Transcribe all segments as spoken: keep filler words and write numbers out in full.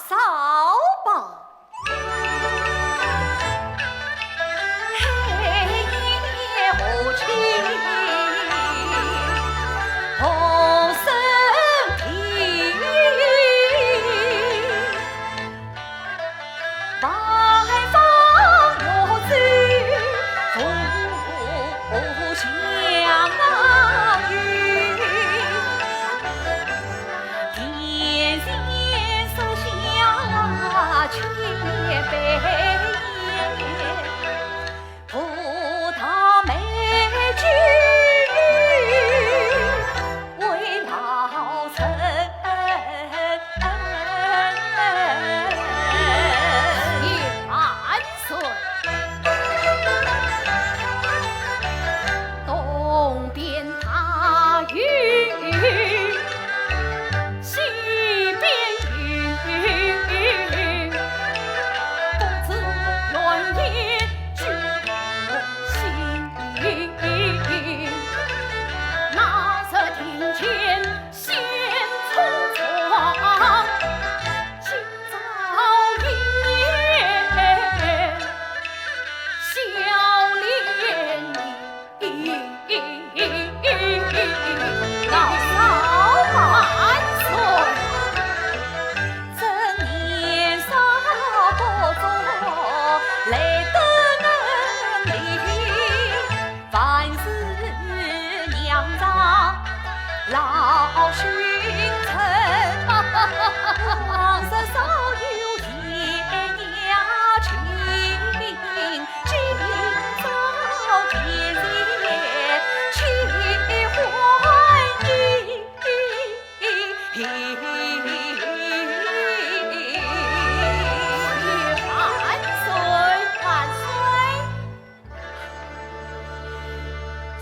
嫂嫂。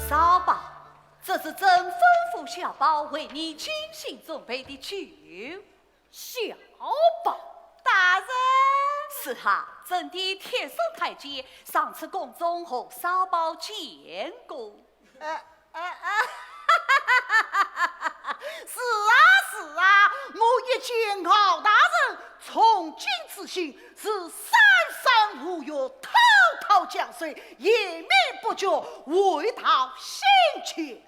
嫂嫂，这是朕吩咐小宝为你精心准备的酒。小宝。大人。是啊，朕的贴身太监，上次宫中和嫂宝见过。呃，呃，呃，是啊，是啊，我一见敖大人，从今之心是三山五岳，滔滔江水，延绵不绝，回到新界。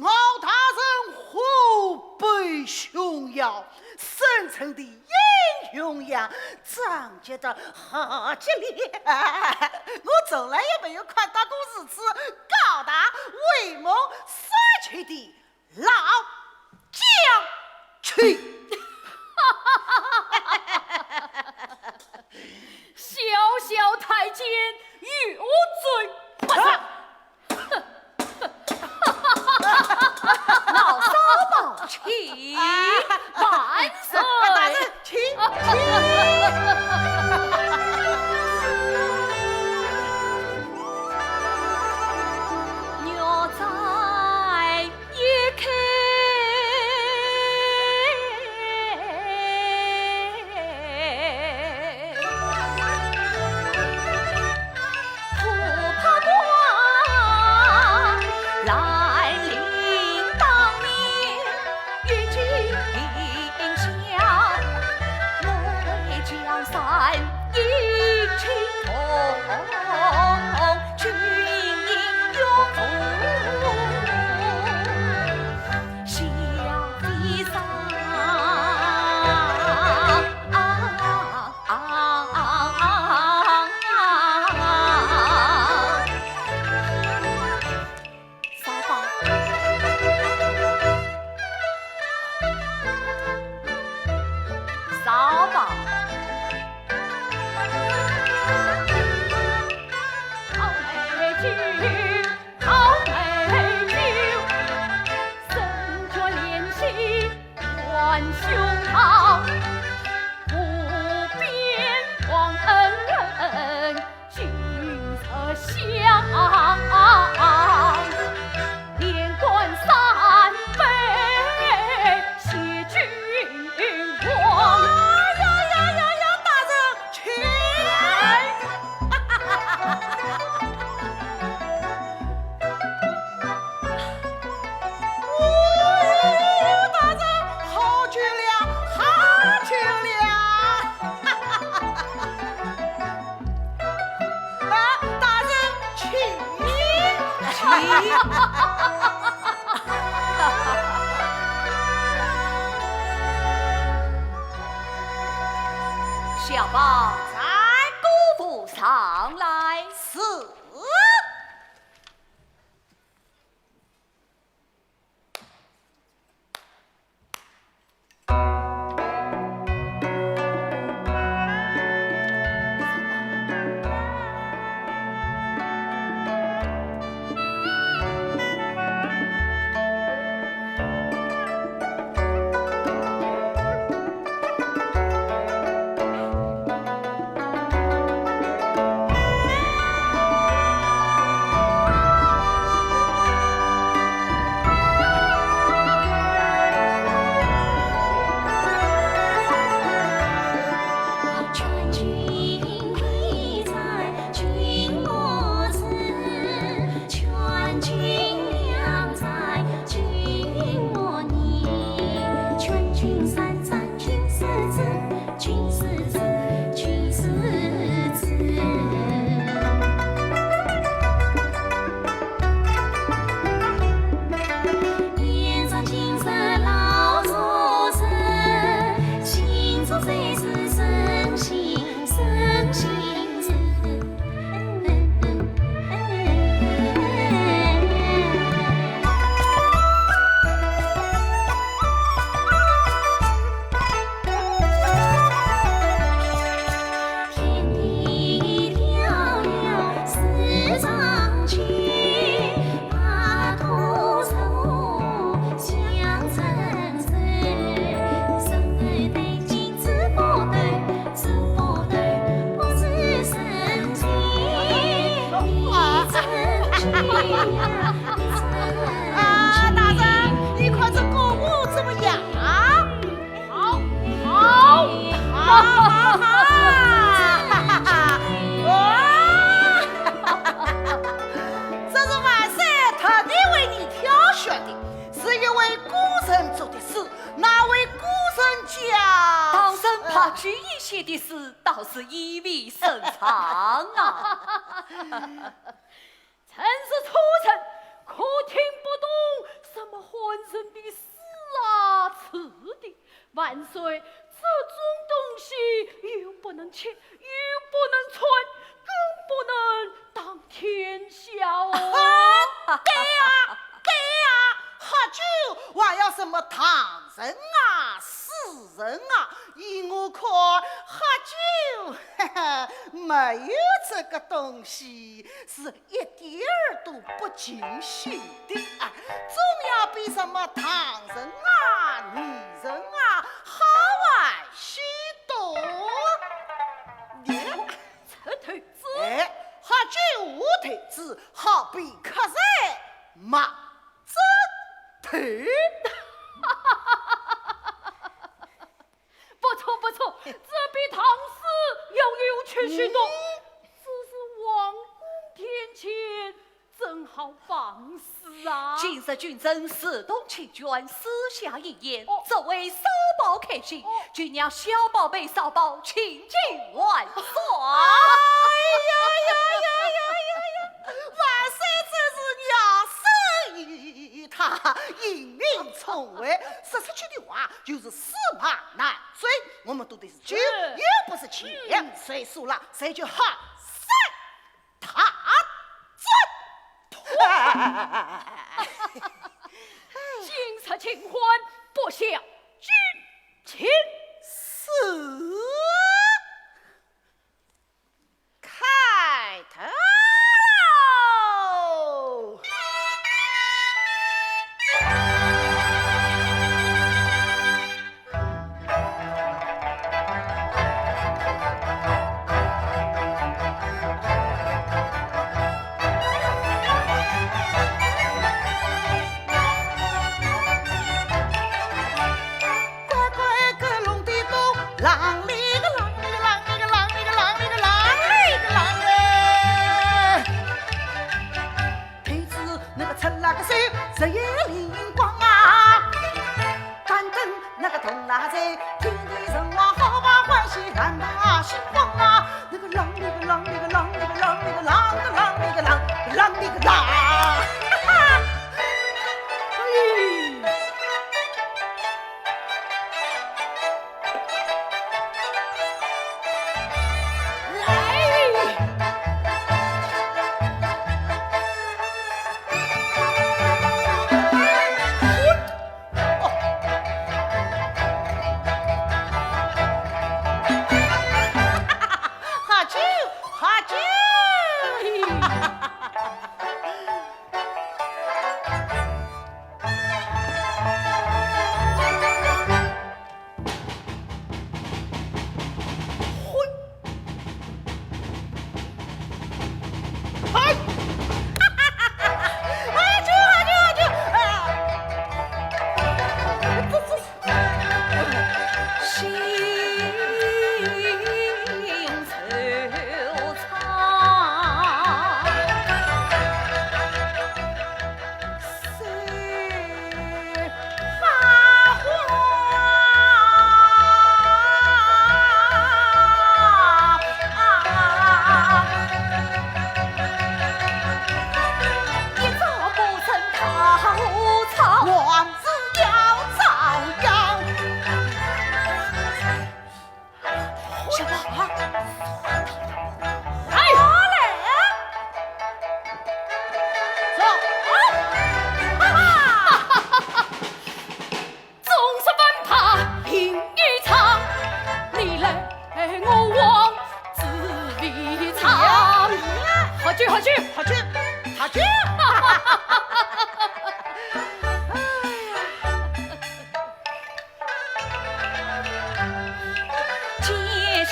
敖大人虎背熊腰，深沉的英雄样，张杰的好极了。我从来也没有看到过如此高大威猛、帅气的老将军。小小太监有罪。快上！老嫂宝请。万岁！大人，请，请。嫂宝。嫂宝。哎呀呀呀呀，大人，请。哦，大人，好极了，好极了。小宝，在。姑父上来。是。 啊，大人，你看这歌舞怎么样啊？好，好，好，好，好！哇！这是万岁特地为你挑选的，是一位古人做的诗，哪位古人家？唐僧白居易写的诗，倒是意味深长啊。 臣是粗人，可听不懂什么汉人的诗啊词的。万岁，这种东西又不能吃，又不能穿，更不能当天笑啊！对呀，对呀，喝酒还要什么唐人啊、诗人啊？依我看，喝酒，嘿嘿，没有这个东西，是 一点儿都不尽兴的啊，总要比什么唐人啊、女人啊好玩许多。耶，出头子。哎，喝酒无头子，好比客人骂这头。 不错，不错，这比唐诗要有趣许多。嗯。只是王公殿前，怎好放肆啊？今日君臣私通清捐，私下一言，哦。这位少保开心，哦。就让小宝陪少保亲近玩耍。哎呀呀呀呀呀呀！万岁真是鸟兽与他，英明聪慧，说出去的话就是 驷马难追，我们赌的是酒，嗯。又不是钱，嗯。谁输了，谁就喝三打准。今日清欢，不下军情。是。 开头。乖乖个龙快去，快去，快去！见小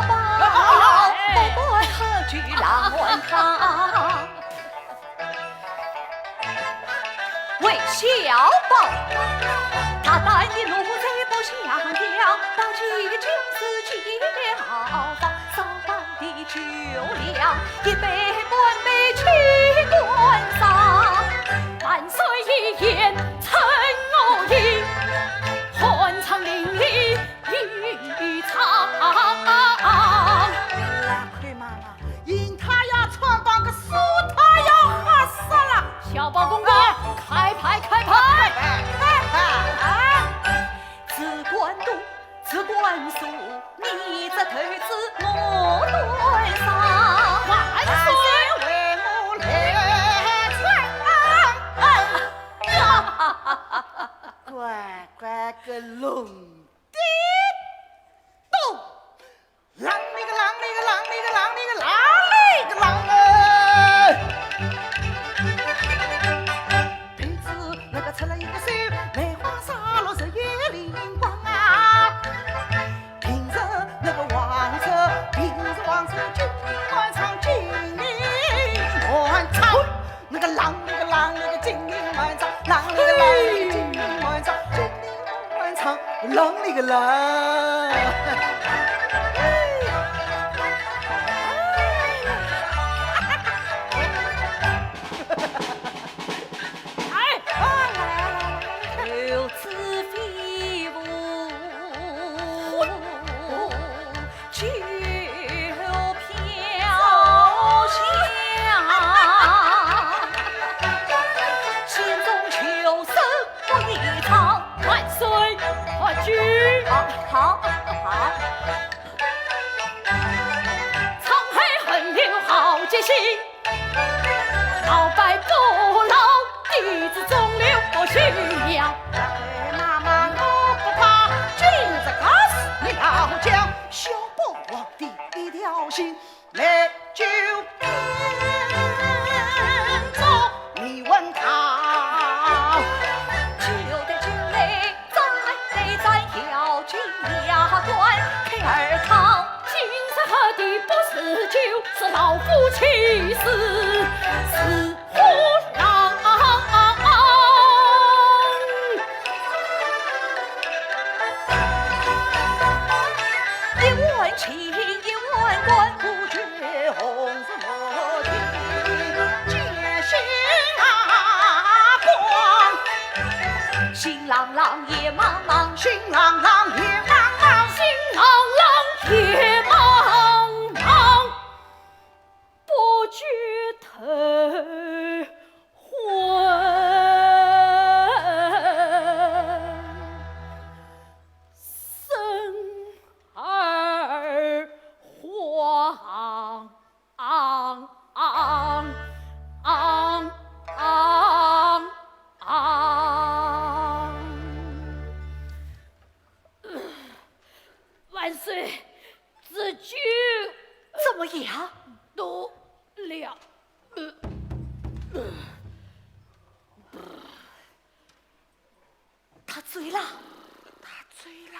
宝，哎。不管何处浪欢唱。 喂，小宝，大胆的奴才不像样，到底就是叫好方，少棒的酒量，一杯半杯去灌上。万岁爷，趁我意，欢唱淋漓一场。快妈妈， 赢他要穿帮个输他要吓煞了。小宝公公，开牌，开牌！开牌，开牌！只管赌，只管输，你这头子我断上。万岁！为我来穿。乖乖个龙的赌。 啷哩个啷哩个啷哩个啷哩个啷哩个啷哎！鼻子那个出了一个手，梅花洒落日夜灵光啊！平日那个王者，平日王者金陵晚上金陵晚上。 那个啷哩个啷哩个金陵晚上，啷哩个啷哩个金陵晚上，金陵晚上，啷哩个啷。哎，有此非无。 酒飘香，仙中求生不一场。万岁，喝酒。好，好，好。沧海横流豪杰心， 老败不老，弟子中流不屈腰。哎，妈妈，我不怕，今日告诉你老将，小宝皇帝一条心，来就变做你问他。酒对酒来 再对再要紧要断，开二堂。今日喝的不是酒，是老夫妻是，是虎狼。一碗清，一碗干，不觉红 见星啊光。星朗朗夜茫茫，星朗朗夜茫茫，星朗朗夜茫茫，不觉头昏。身而慌 昂昂昂昂昂！万岁，这酒怎么样？多了。 他醉了，他醉了，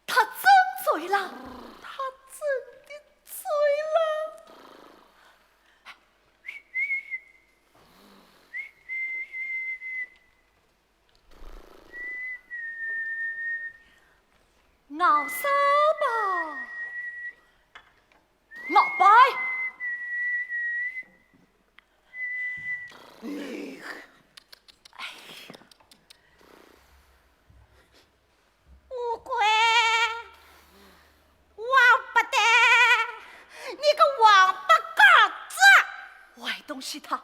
他真醉了，他真的醉了。熬烧吧。 老伯。哎呀，乌龟，王八蛋，你个王八羔子！坏东西他，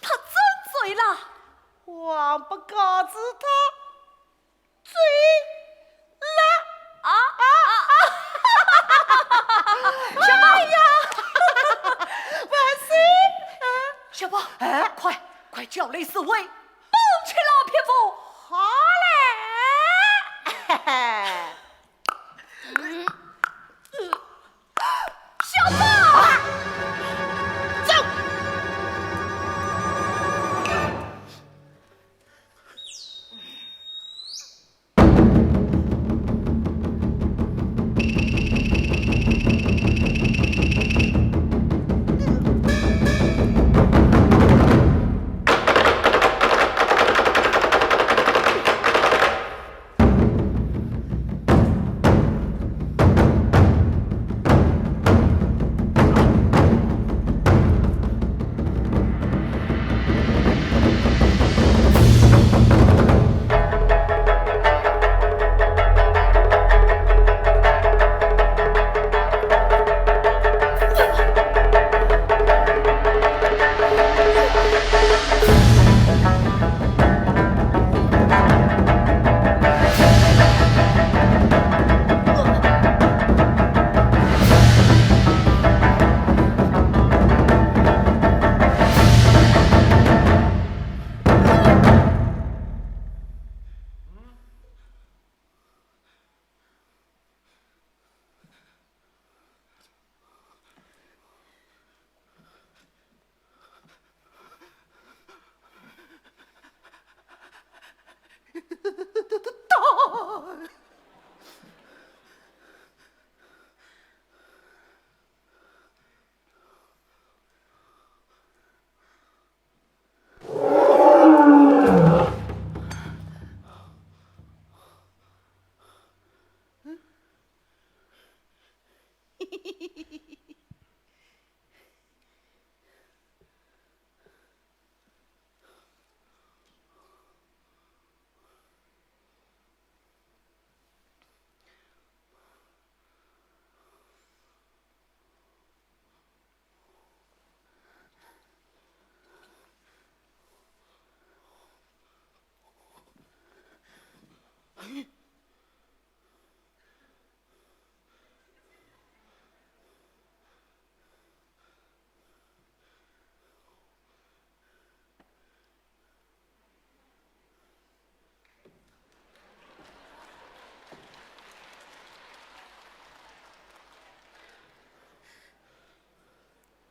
他真醉了。王八羔子他 醉了。啊啊啊！小宝呀，万岁！小宝，哎，快快叫雷侍卫绑起老匹夫。好嘞。嗯，嗯。 小宝！走，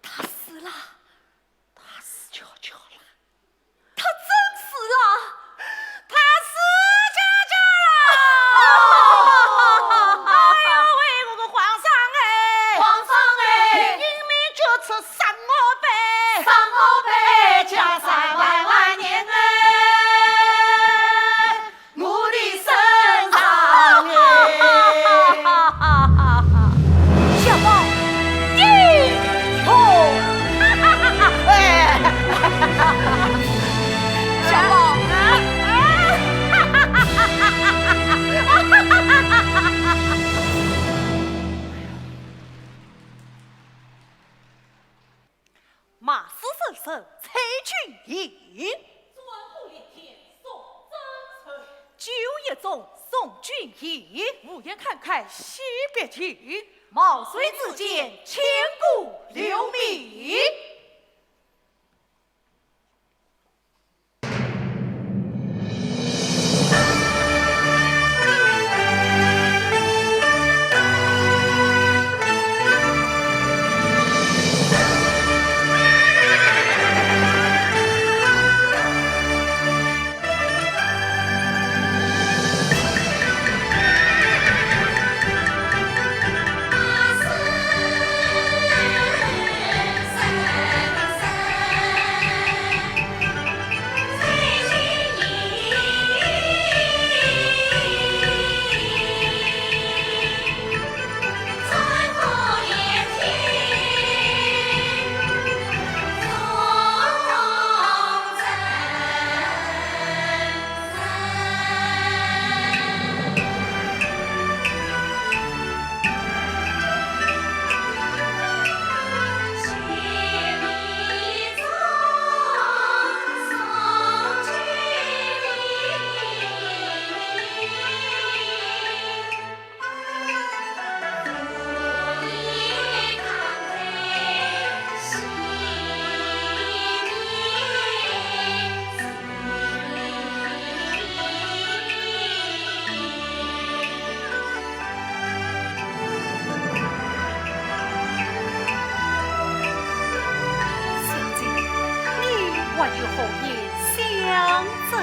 他死了，他死翘翘了。他真死了，他死翘翘了。哎呦喂，我个皇上哎，皇上哎，你英明决策杀我呗，杀我呗，家财万万年哎。 我的身上哎。小宝，你，哦，哎，小宝，啊，啊，马氏人参采君饮。 酒一盅送君饮。无言慷慨惜别情，毛遂自荐千古留名。小姐，你还有何言相赠？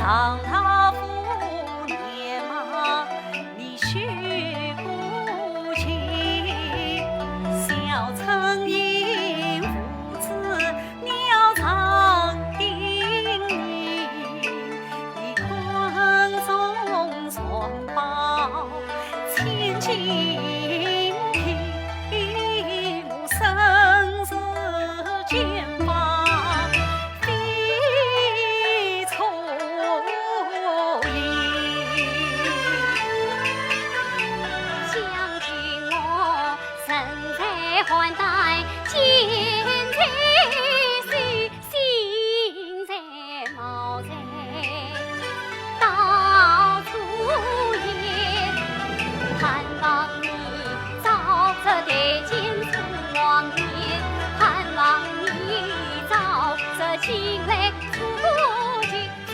当老夫年迈，你须顾及。小臣因无子，鸟常叮咛，你看中双胞，千金 生死兼报，非错也。想起我身在汉代，今在西，心在 毛在到处也，盼望你早日得见春光年，盼望你早日前来出京，出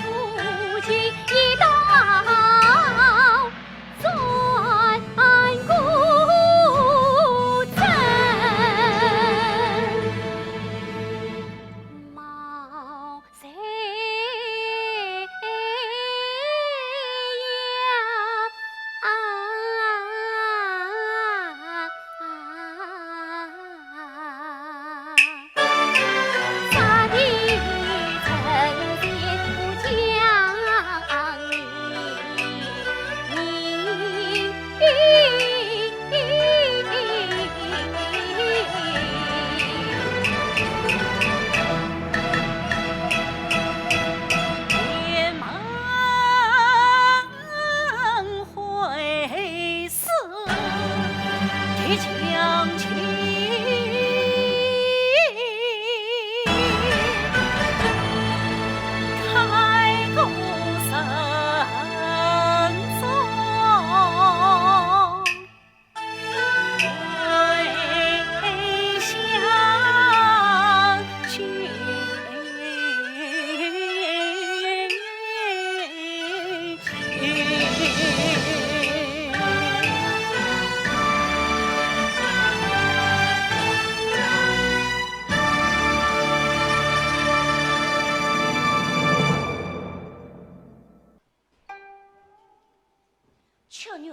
京一道转古今。毛 谁呀？啊，啥地成仙不讲理。 雁门会师，铁将军，开国神宗。 屈原，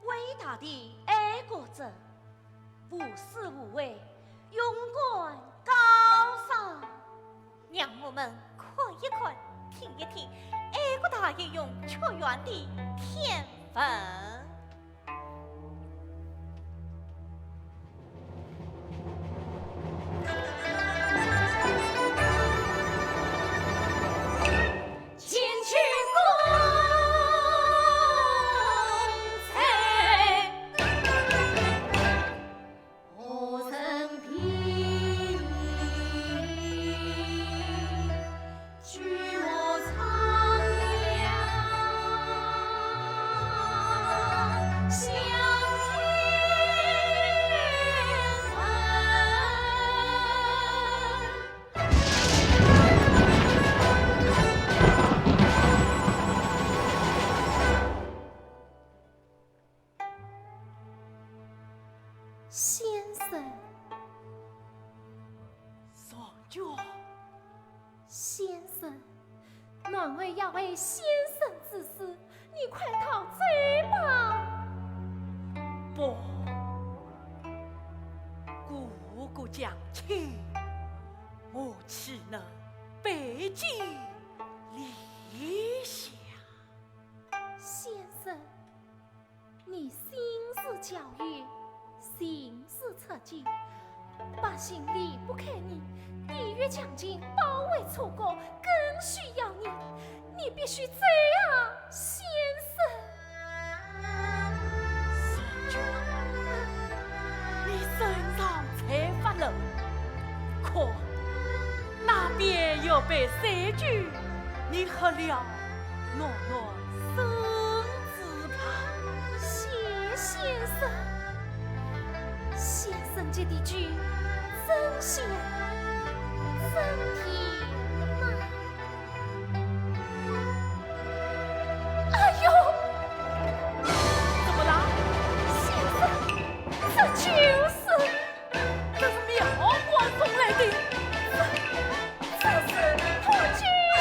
伟大的爱国者，无私无畏，勇敢高尚。让我们看一看，听一听，爱国大英雄屈原的天分。 先生。婵娟。先生，男儿要为先生之死，你快逃走吧。不，哥哥将去，我岂能背井离乡？先生， 你心似校尉，行似出京，百姓离不开你，地域强劲，保卫祖国更需要你，你必须走啊，先生。婵娟，你身上才发冷，看，那边有把雪军，你喝了 暖暖身子吧。谢先生，先生这的酒真香，真甜呐。哎呦！怎么了？先生，这酒是 这是苗官送来的。这，这是毒酒啊！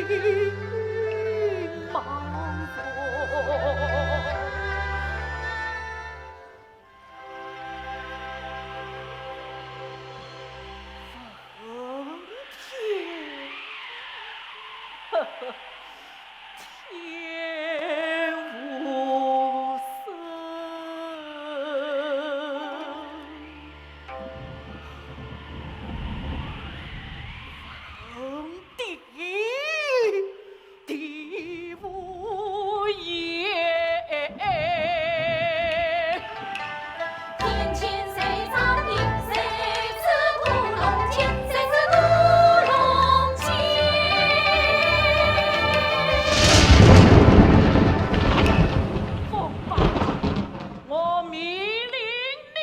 天无声，天地无言。天前谁掌印，谁知屠龙剑，谁知屠龙剑？风暴，我命令你。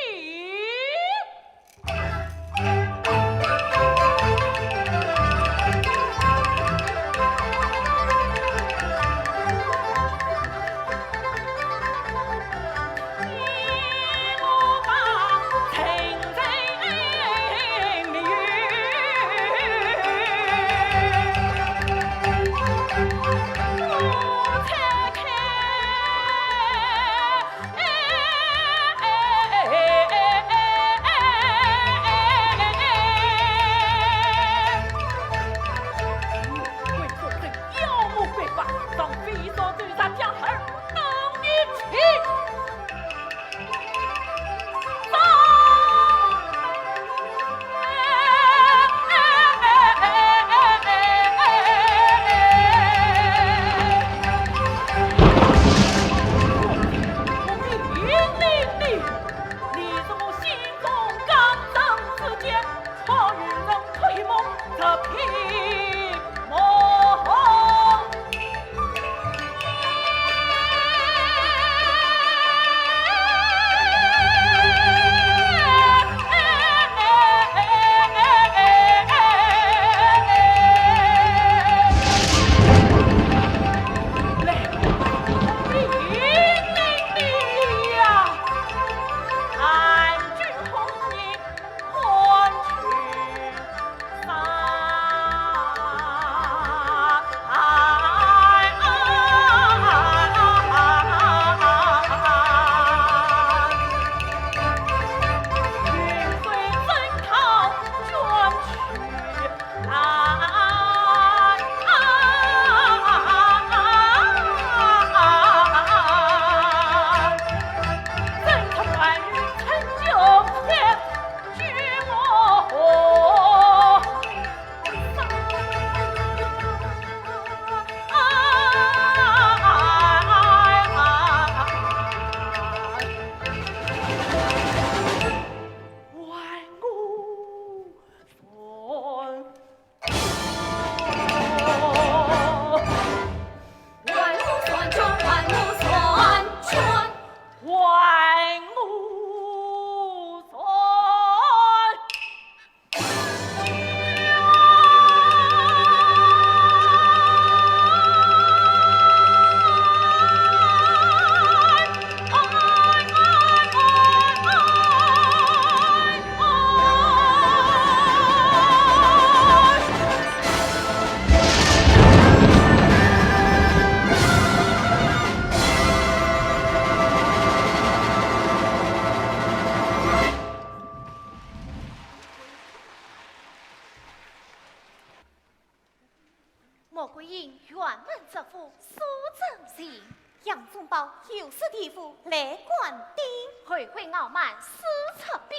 穆桂英辕门之父苏振兴，杨宗保右势提督来灌顶，后妃敖曼四出兵，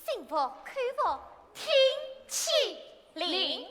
心腹口服听其令。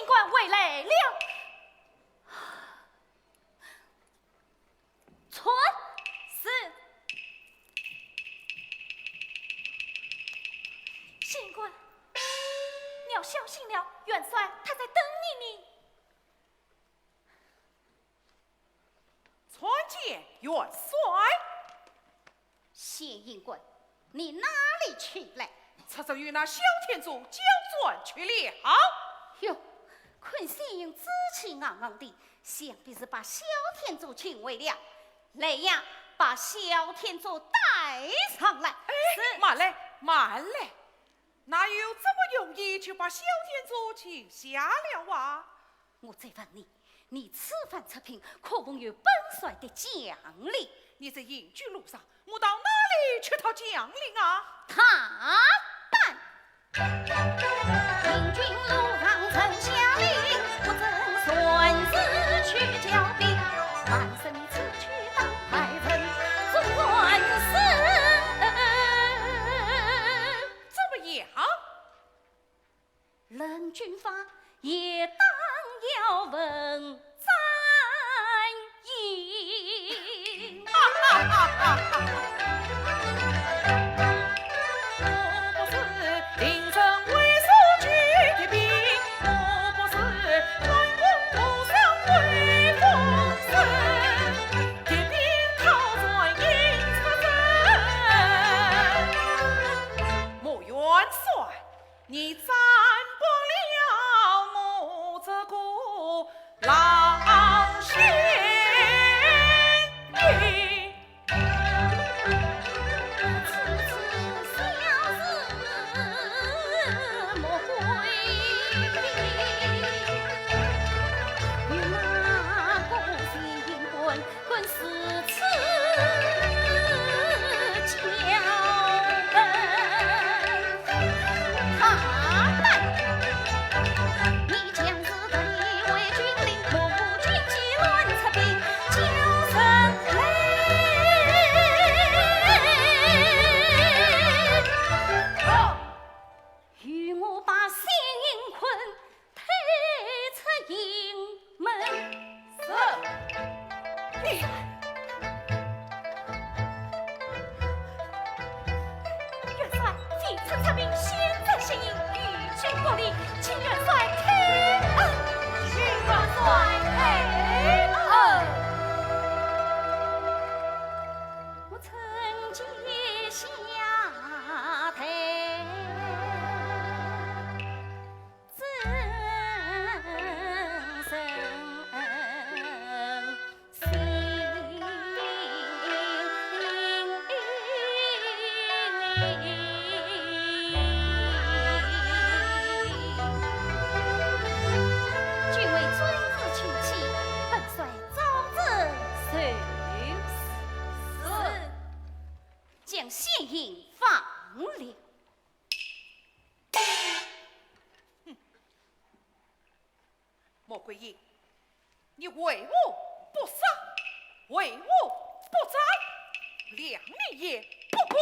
官回来了。传。是。县官，你要小心了，元帅他在等你呢。 参见元帅。县尹官，你哪里去了？出城与那萧天佐交战去了。哟，看县尹志气昂昂的，想必是把萧天佐请回了。来呀，把萧天佐带上来。哎，是。慢来，慢来，哪有这么容易就把萧天佐请下了啊？ 我再问你，你此番出兵，可奉有本帅的将令？你在行军路上，我到哪里去讨将令啊？打扮。行军路上曾下令，不准擅自去交兵，万岁你此去当派人，总管事。怎么样？ 论军法，也当要问斩英。穆元帅， 你斩不了我这个老先帝。此次小事莫会，与那个县官 更是此交本。大胆！你将士得力为军令，莫无军机乱出兵，叫人来。与我把县尹坤 推出营门。是。元帅，未曾出兵，先斩先引，与军不利，请元帅开恩。请元帅开恩。我臣接下台。 君为尊子请起，本帅招之受死。是。将先引放了。 穆桂英，你为何不杀？为何不斩？谅你也不管。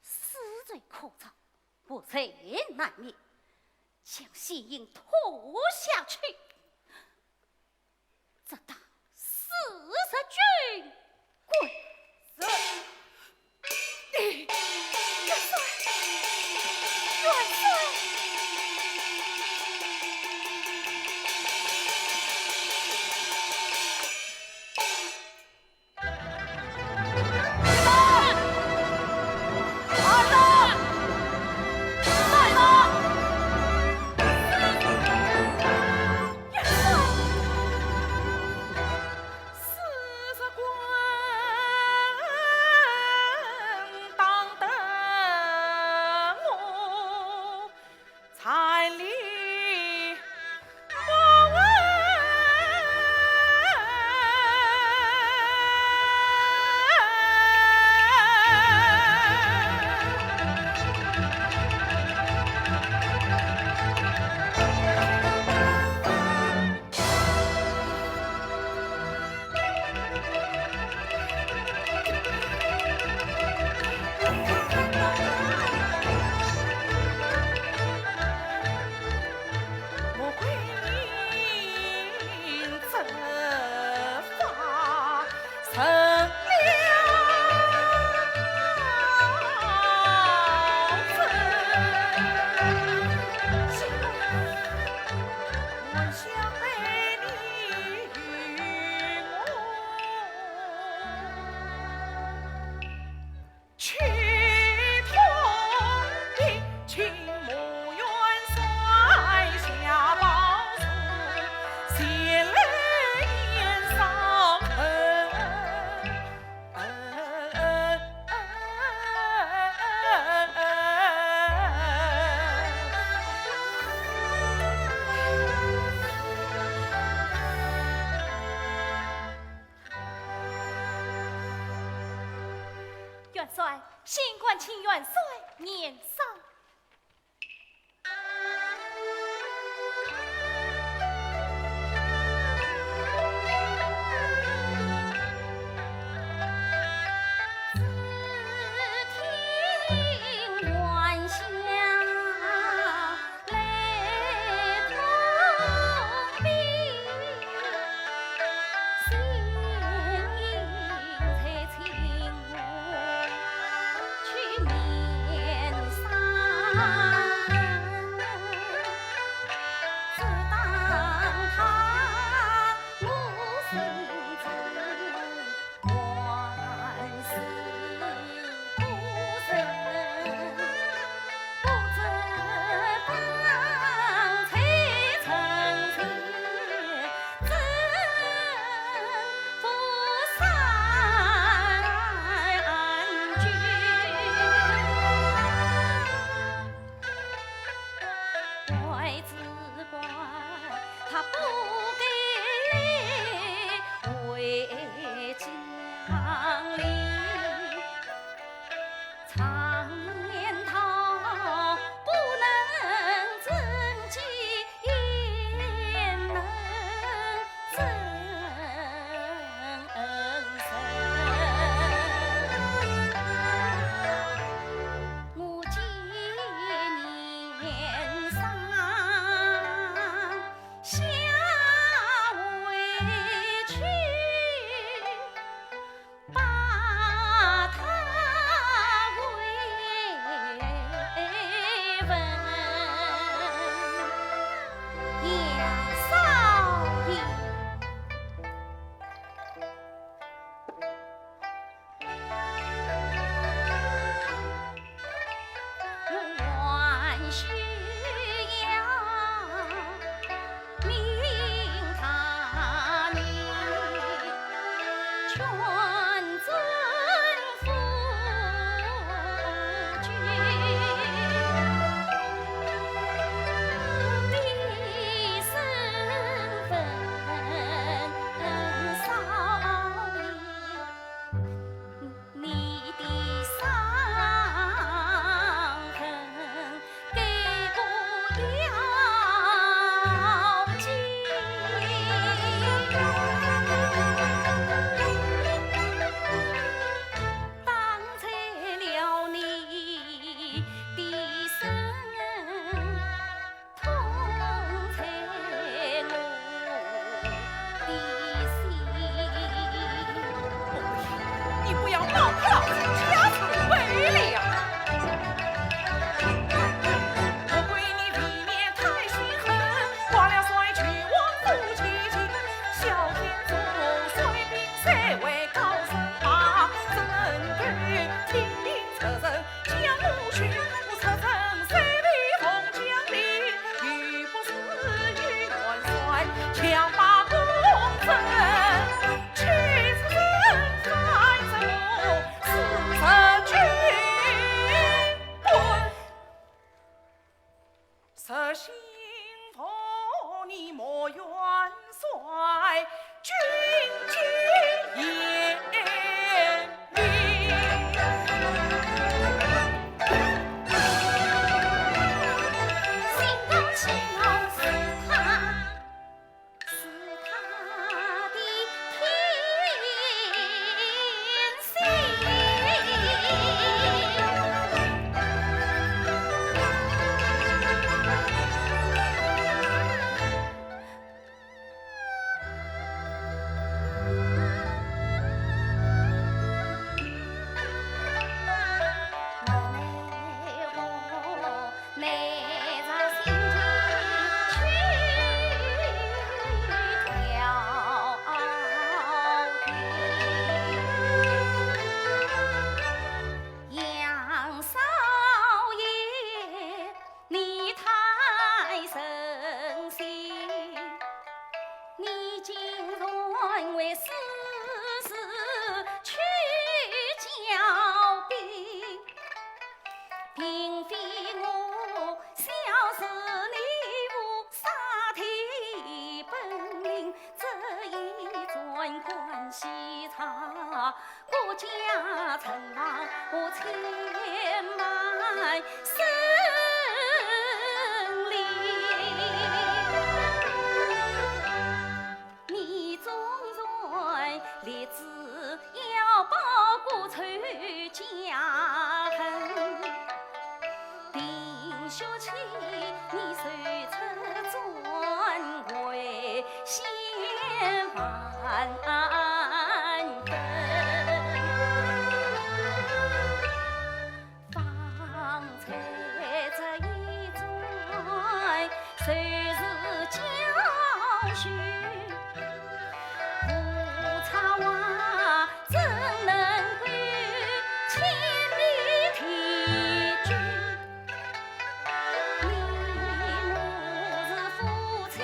死罪可恕，活罪难免，将先引拖下去。 这打四十军棍。是。你，元帅，元帅。 四十棍帅，新官请元帅验伤。你不要报票，家常备料。学起你手持专为先万分。方才这一转，谁是教训？无差话，怎能够千里提举？ 你我是夫妻，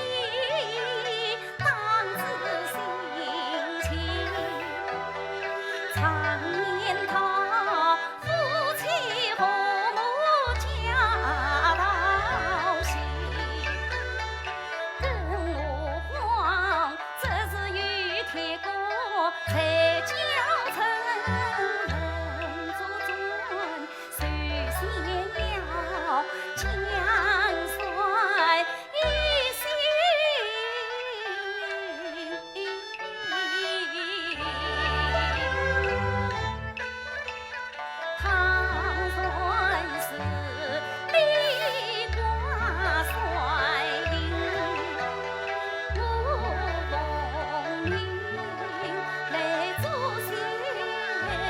当知心情。常言道，夫妻和睦家道兴。更何况，这是有天公在叫人做主。 首先要将帅一心。倘若是你挂帅印，我奉命来做先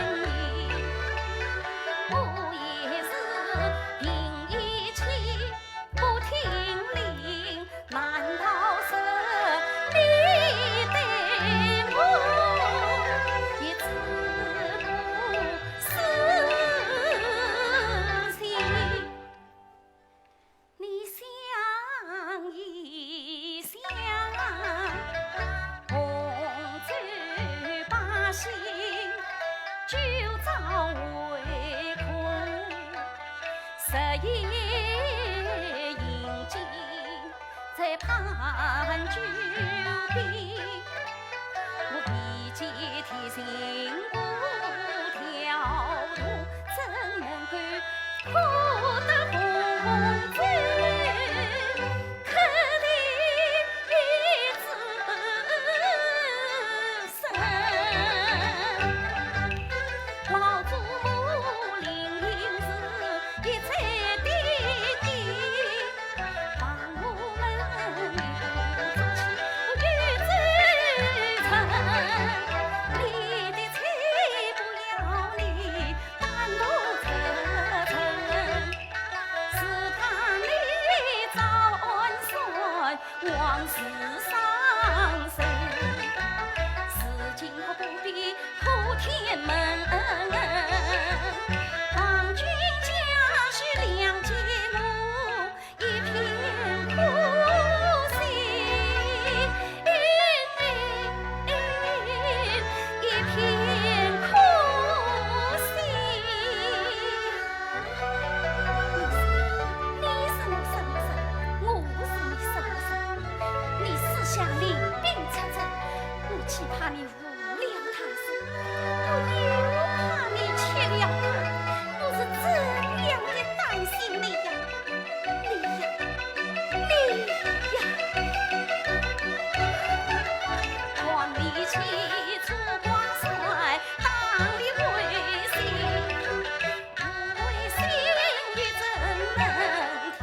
人。 我也是凭义气不听令，难道是你对我也只顾私心？ 你想一想，洪州百姓就遭围困，日夜行进在潘军兵。 我未见天星过跳动，怎能够哭得红红嘴？可怜一子身，老祖母临行时一再叮咛。 望我们一同做起有志成，你的妻不要你单独出征，只怕你遭暗算，枉死伤身。如今我不必破天门，望君家婿谅解我 一片苦心，一片苦心。你是我什么人？我是你什么人？你私下领兵出征，我岂怕你 误了他事，我又怕你吃了亏，我是怎样的担心你呀，你呀，你呀！看你起初挂帅，打你威信， 不为心意怎能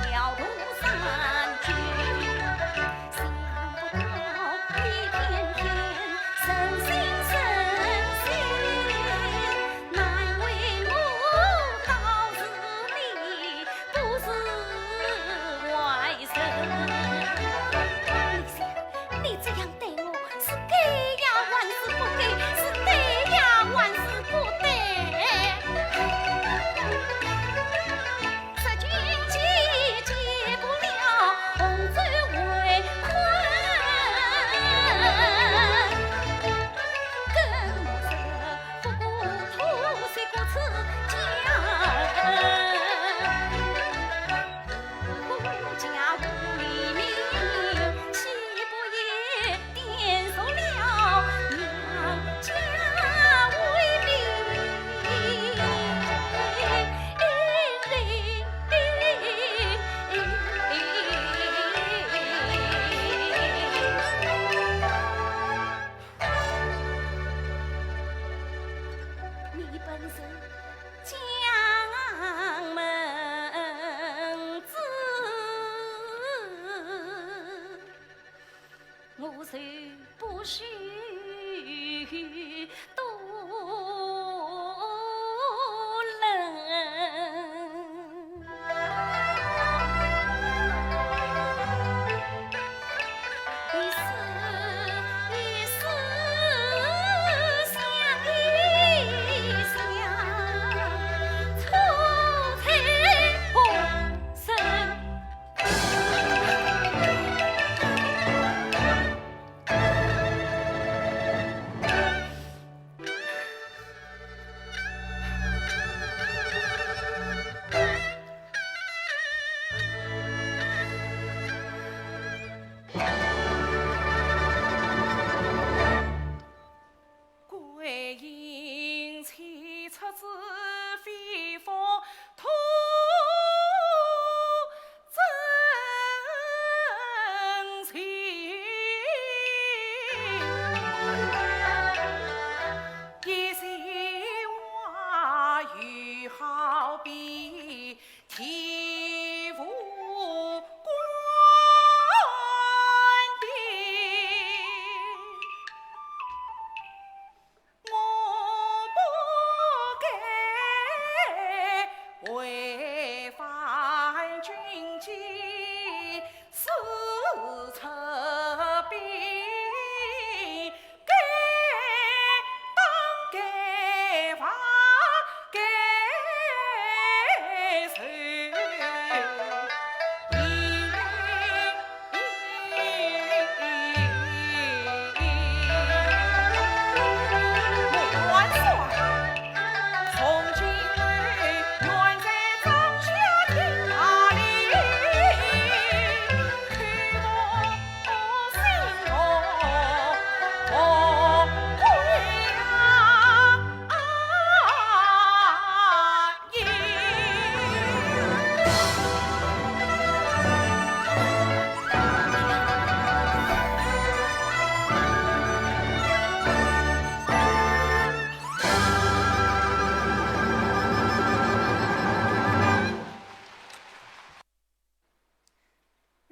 调动三军？想不到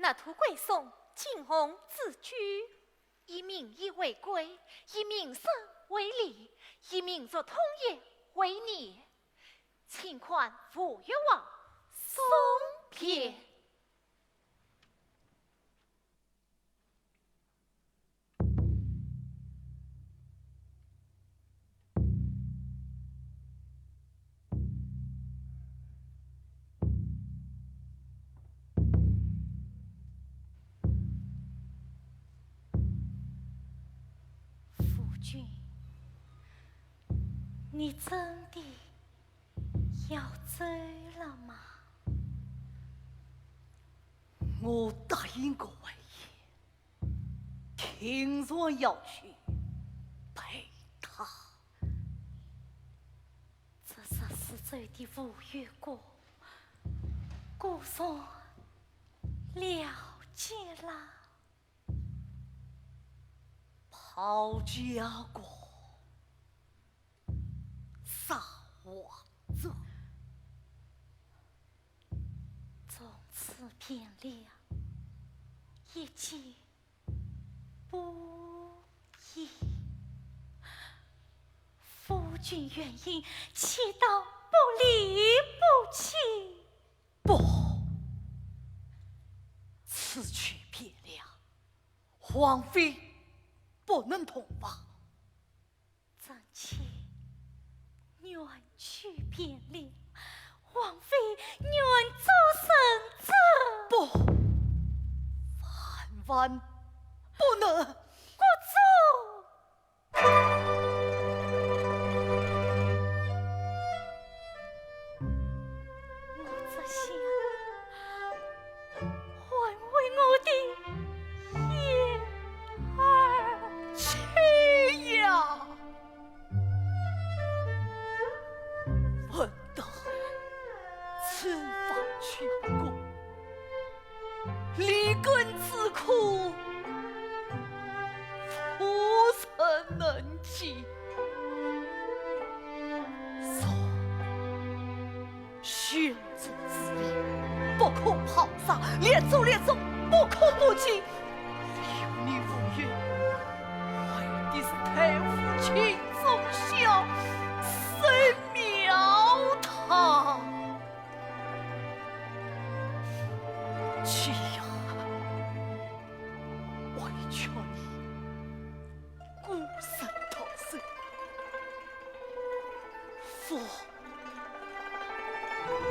大徒归宋，进红子居。以名医为贵，以名声为利，以民族统一为念。请看吴越王宋编。 夫君，你真的要走了吗？我答应过魏延，定然要去陪她。这十四州的吴越国，孤孀了结啦。 保家国，杀王族。从此汴梁，一蹶不振。夫君原因，岂道不离不弃？ 不，此去汴梁，王妃不能同往。臣妾愿去汴梁，王妃愿做臣子。不，万万不能。国主！ 我这厢还为我的燕儿。去呀！问道此番去不过， 连根之苦，无人能及。说，兄长之命，不可抛下，列祖列宗不可不继。留你无用，为的是太傅秦宗孝，谁苗他。 去呀，我劝你孤身逃走，夫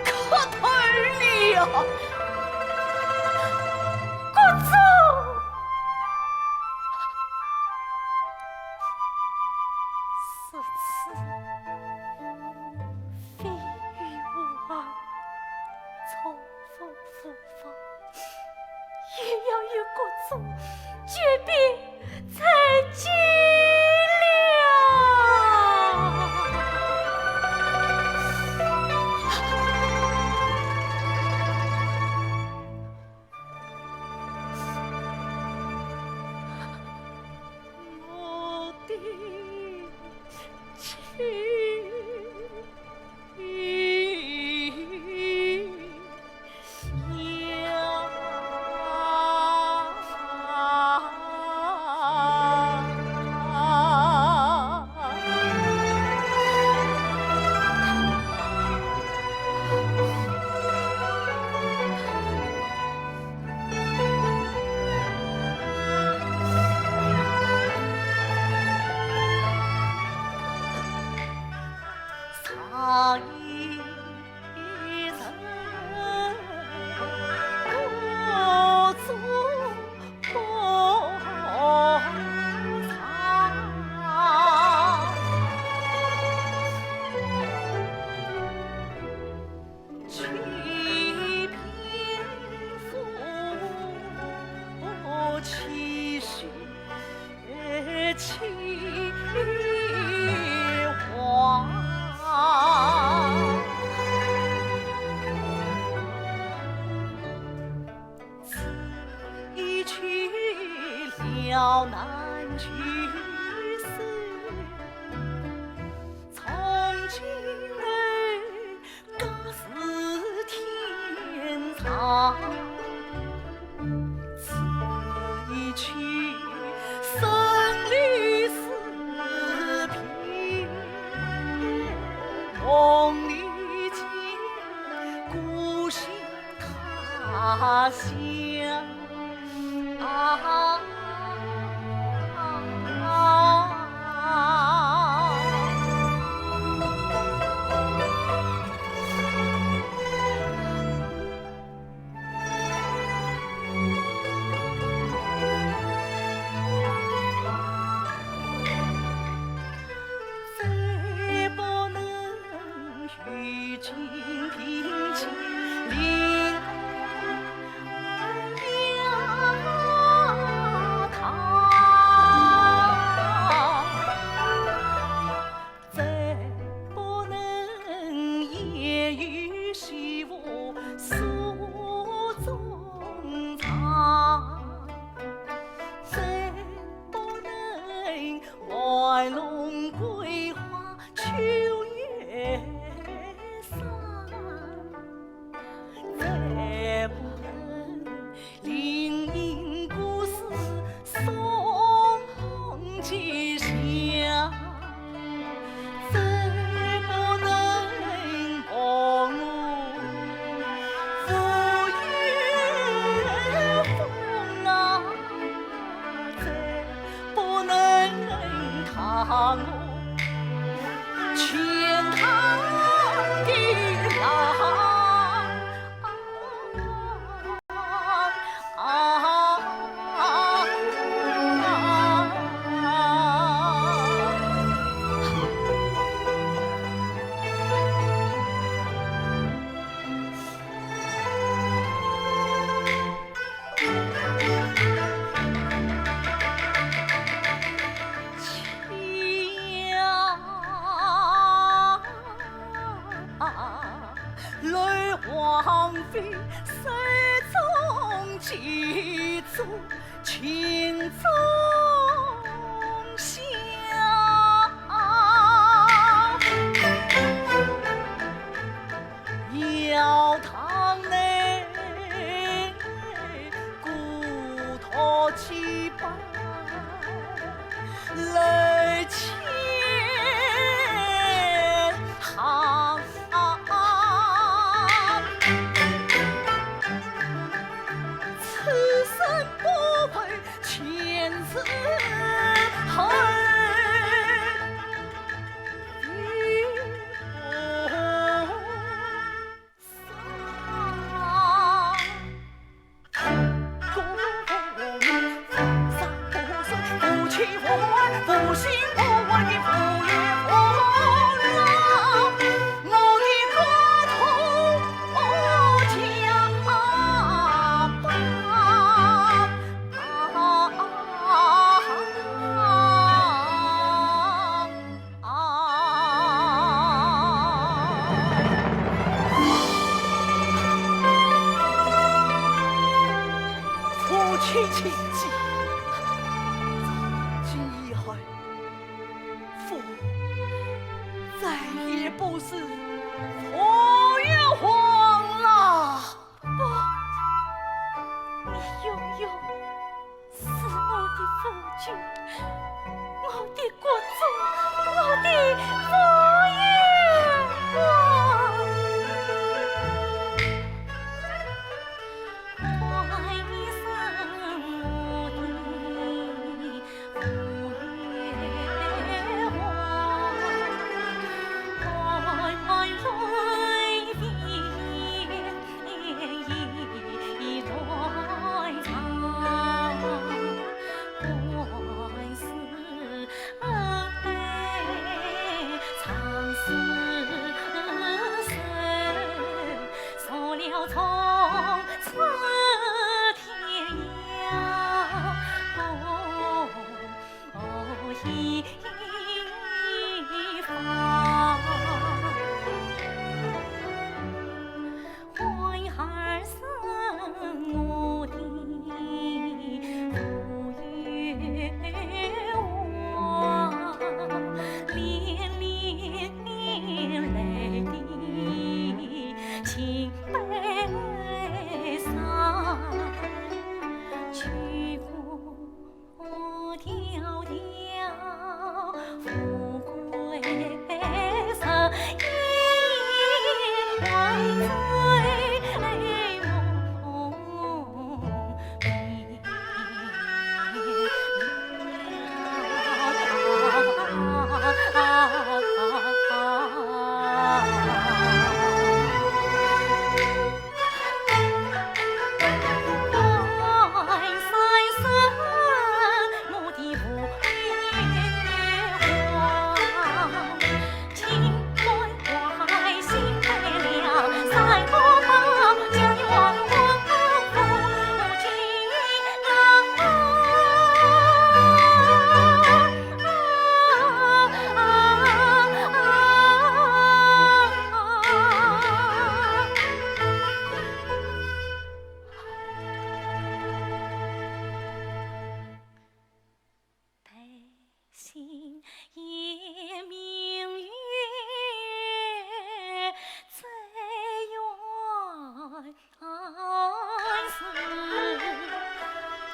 可退了。国主！如此 非与吾儿重逢无望，又要与国主诀别在即了。 我的亲娘。啊，香啊。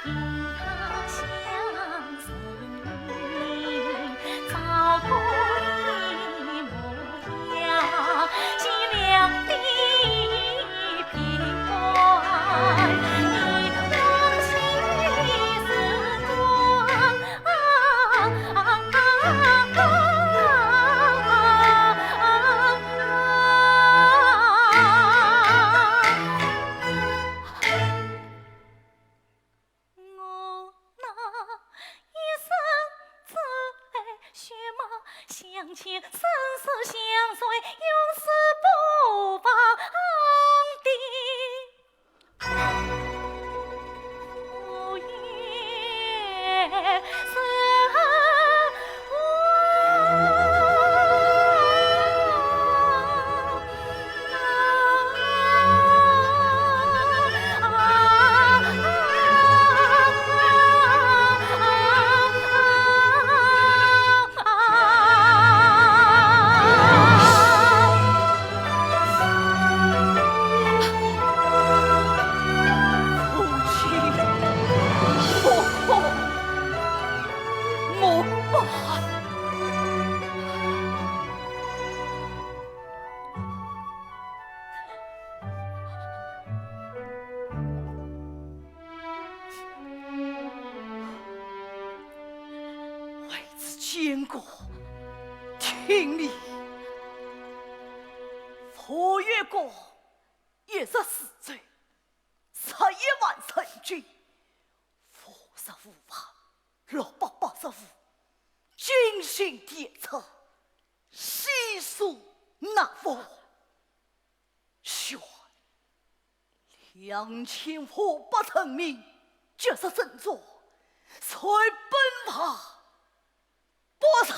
我那一生只爱血马，相牵生死相随，永世不忘的。父亲，我，我，我爸。为子建国，听命。傅元国一十四州，十一万守军，五十五万六百八十户，精心点策，悉数纳封。 选两千五百人民，决杀圣宗，随本王北上。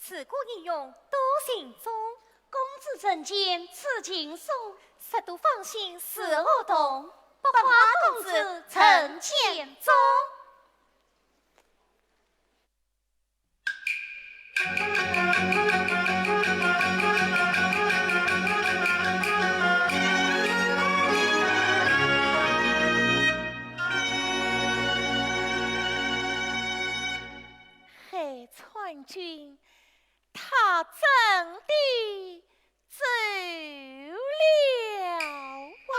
自古英雄多情忠，公子成奸此情松。十度芳心似火动，百花公子成奸中。 海川君，他真的走了啊！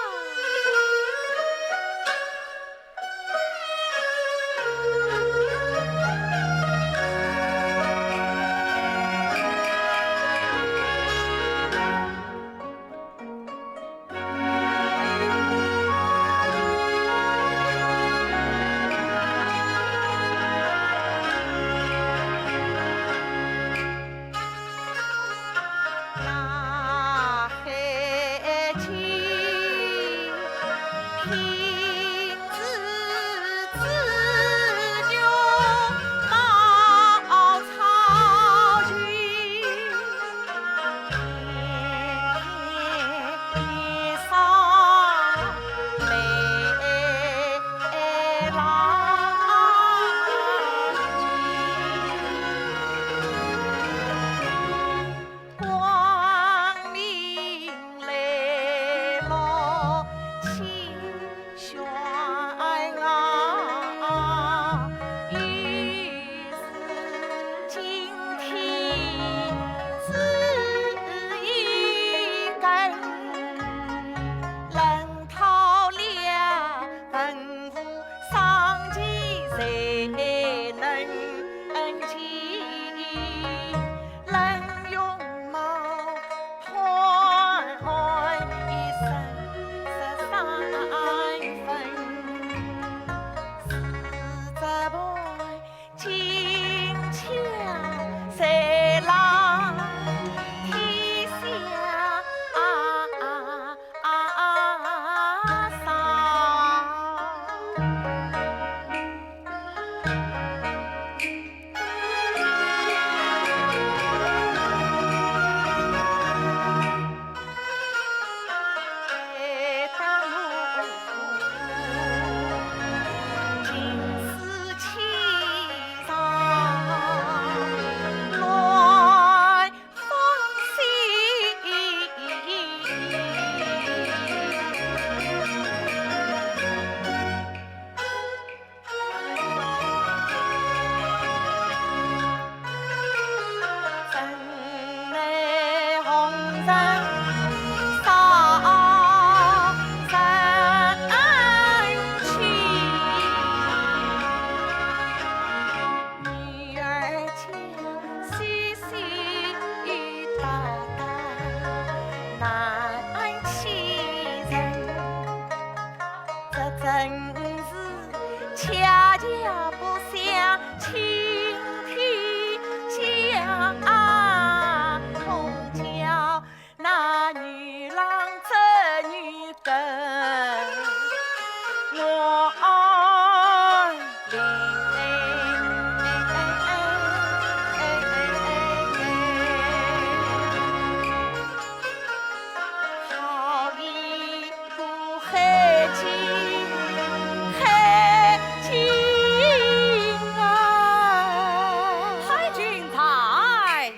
海君在。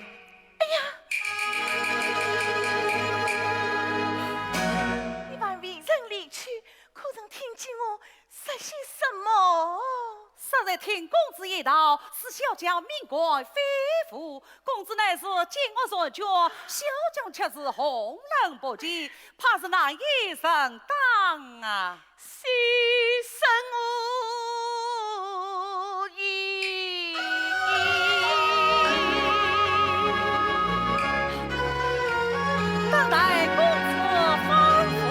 哎呀，你还未曾离去，可曾听见我说些什么？ 昨日听公子言道，是小将命官非附，公子乃是奸恶残君，小将却是homesick不及，怕是难以成当啊。是甚无疑。等待公子吩咐。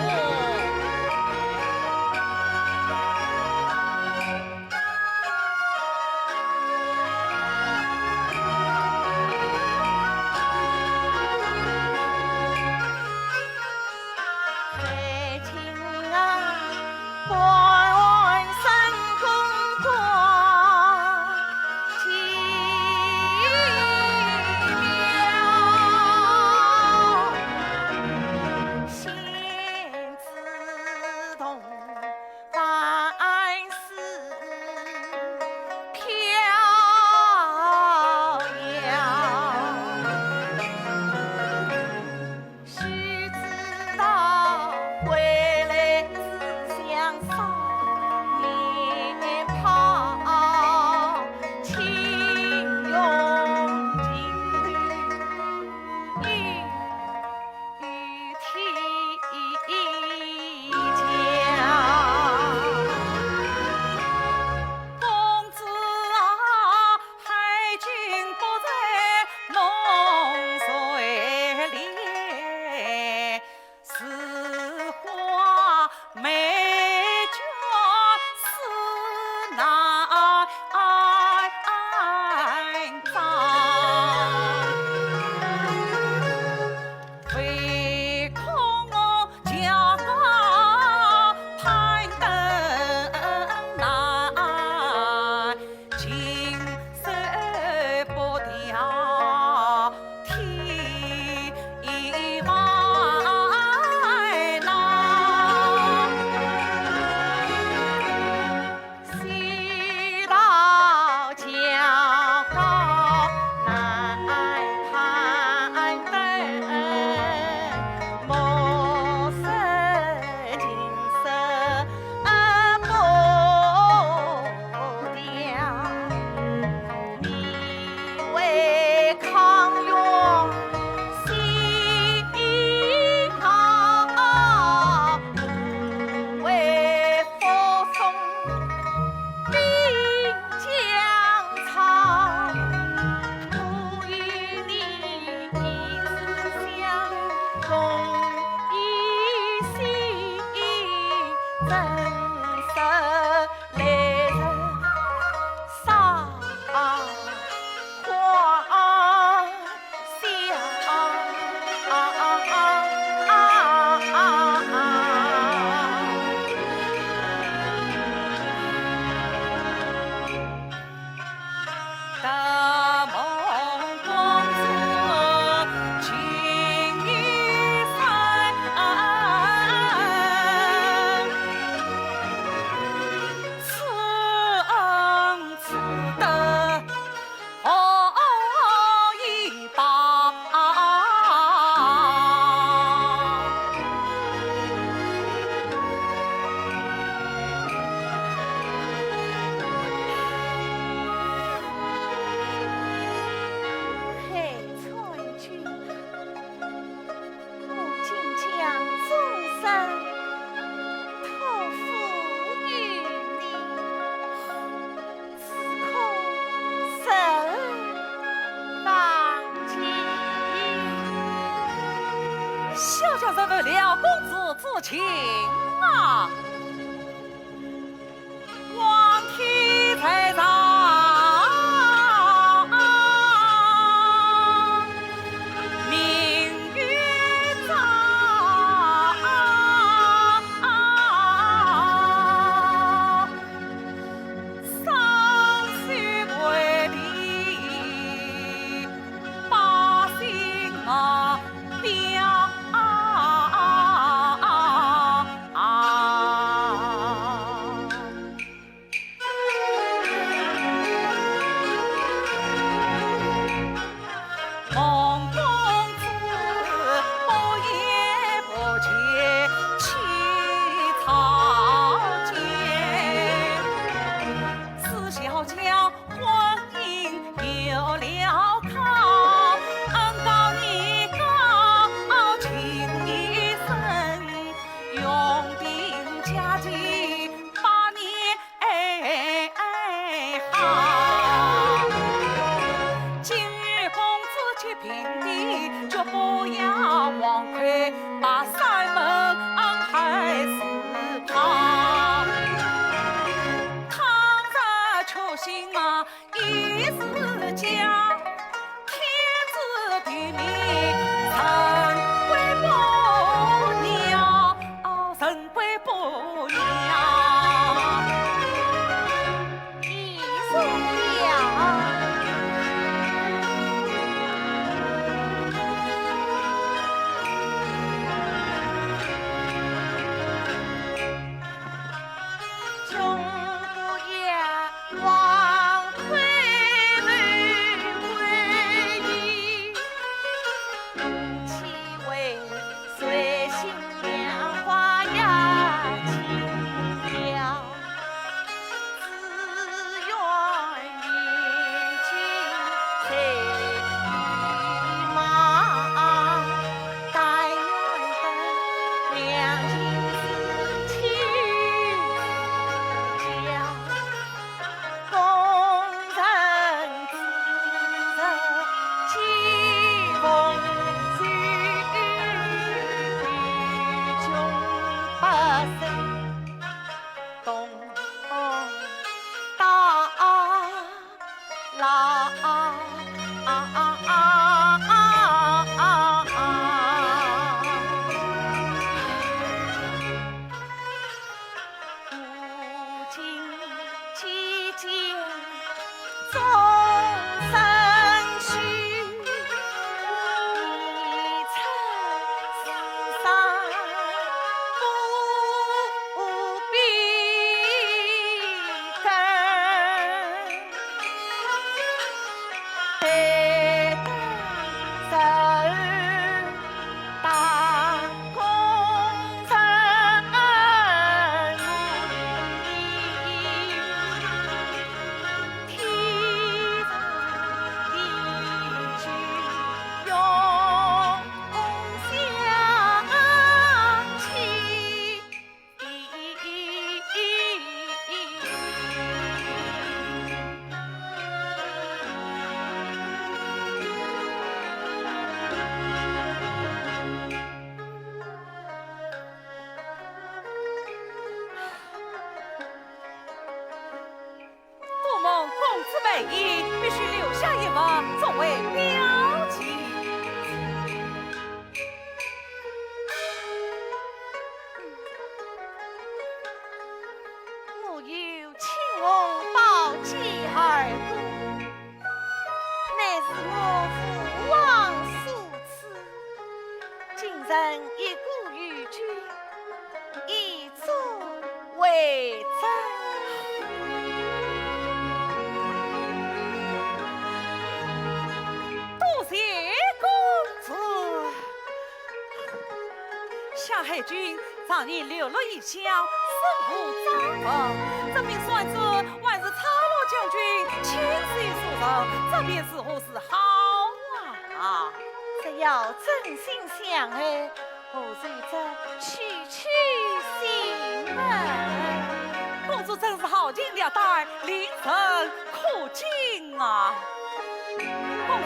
公子啊，海君不在梦垂怜，似花美眷思难 唯恐我家道攀登难，经受不了天外难。 西道桥高难攀登，莫说金色不掉。 你为康熙心高，我为武松兵将操。我与你一次相逢一夕，怎舍 来日相欢笑。海川君，我今将终身托付于你，只可受万金。小将承蒙了公子之情啊。 皇天在上，命运在一鼓与君，以作为证。多谢公子。想海君常年流落异乡，身无长物，这边算是还是差老将军亲手所成，这便如何是好啊？ 啊，只要真心相爱，何须这区区心门？公主真是豪情略带，令人可敬啊！公主。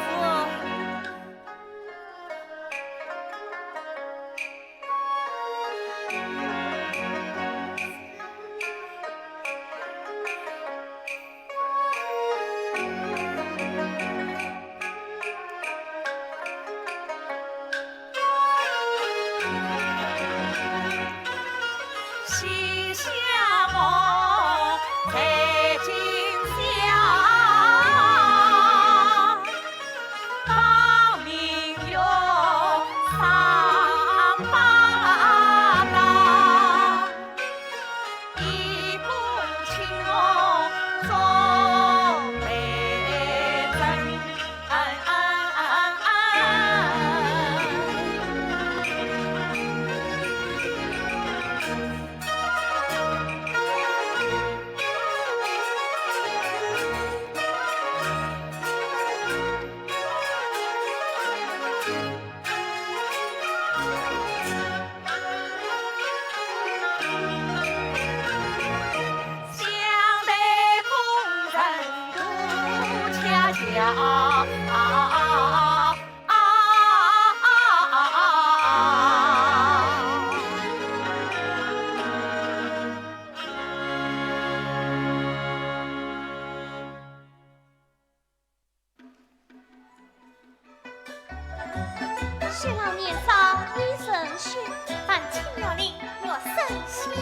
雪老年少，你成群，伴青摇令，月生香，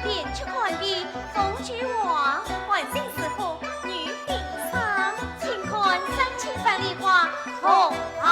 变曲欢喜，凤求凰，欢欣似火，女并商，轻看山青万里花，红霞。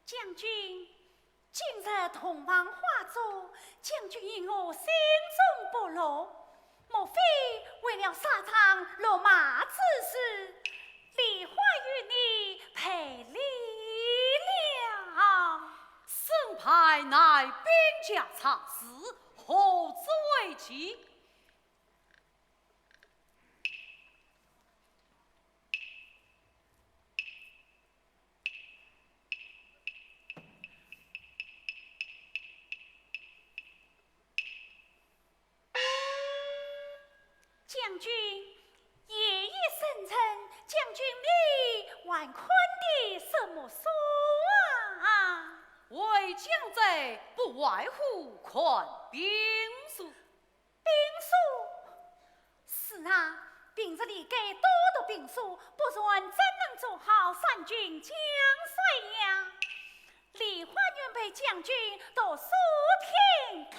将军，今日洞房花烛，将军与我心中不乐，莫非为了沙场落马之事，梨花与你赔礼了？胜败乃兵家常事，何足为奇？ 将军，夜已深沉，将军你还看的什么书啊？为将者不外乎看兵书。 兵书？是啊，平日里该多读兵书，不然怎能做好三军将帅呀？梨花愿陪将军读书听课。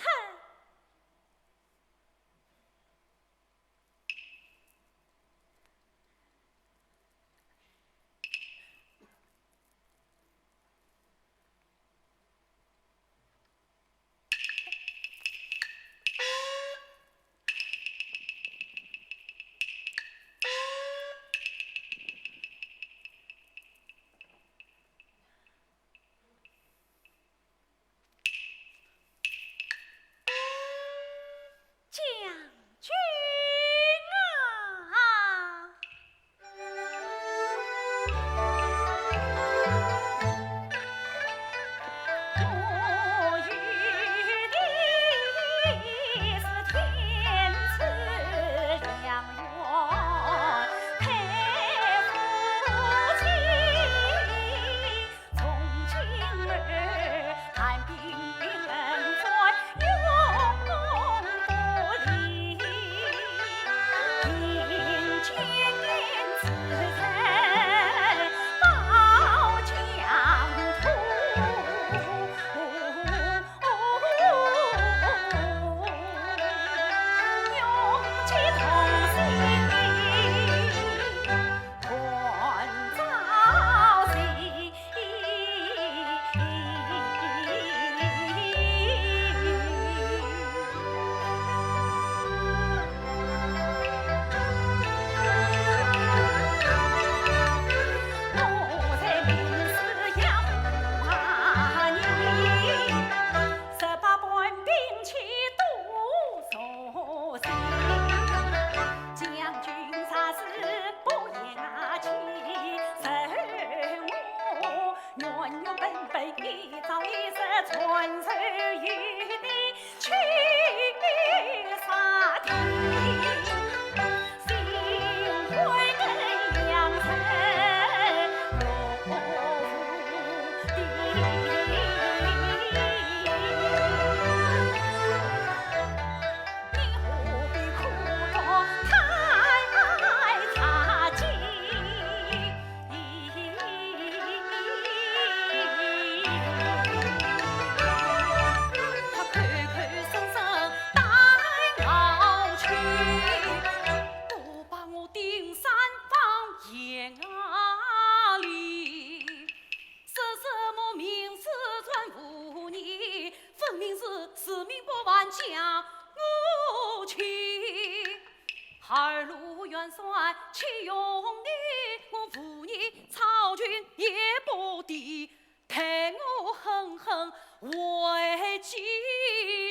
将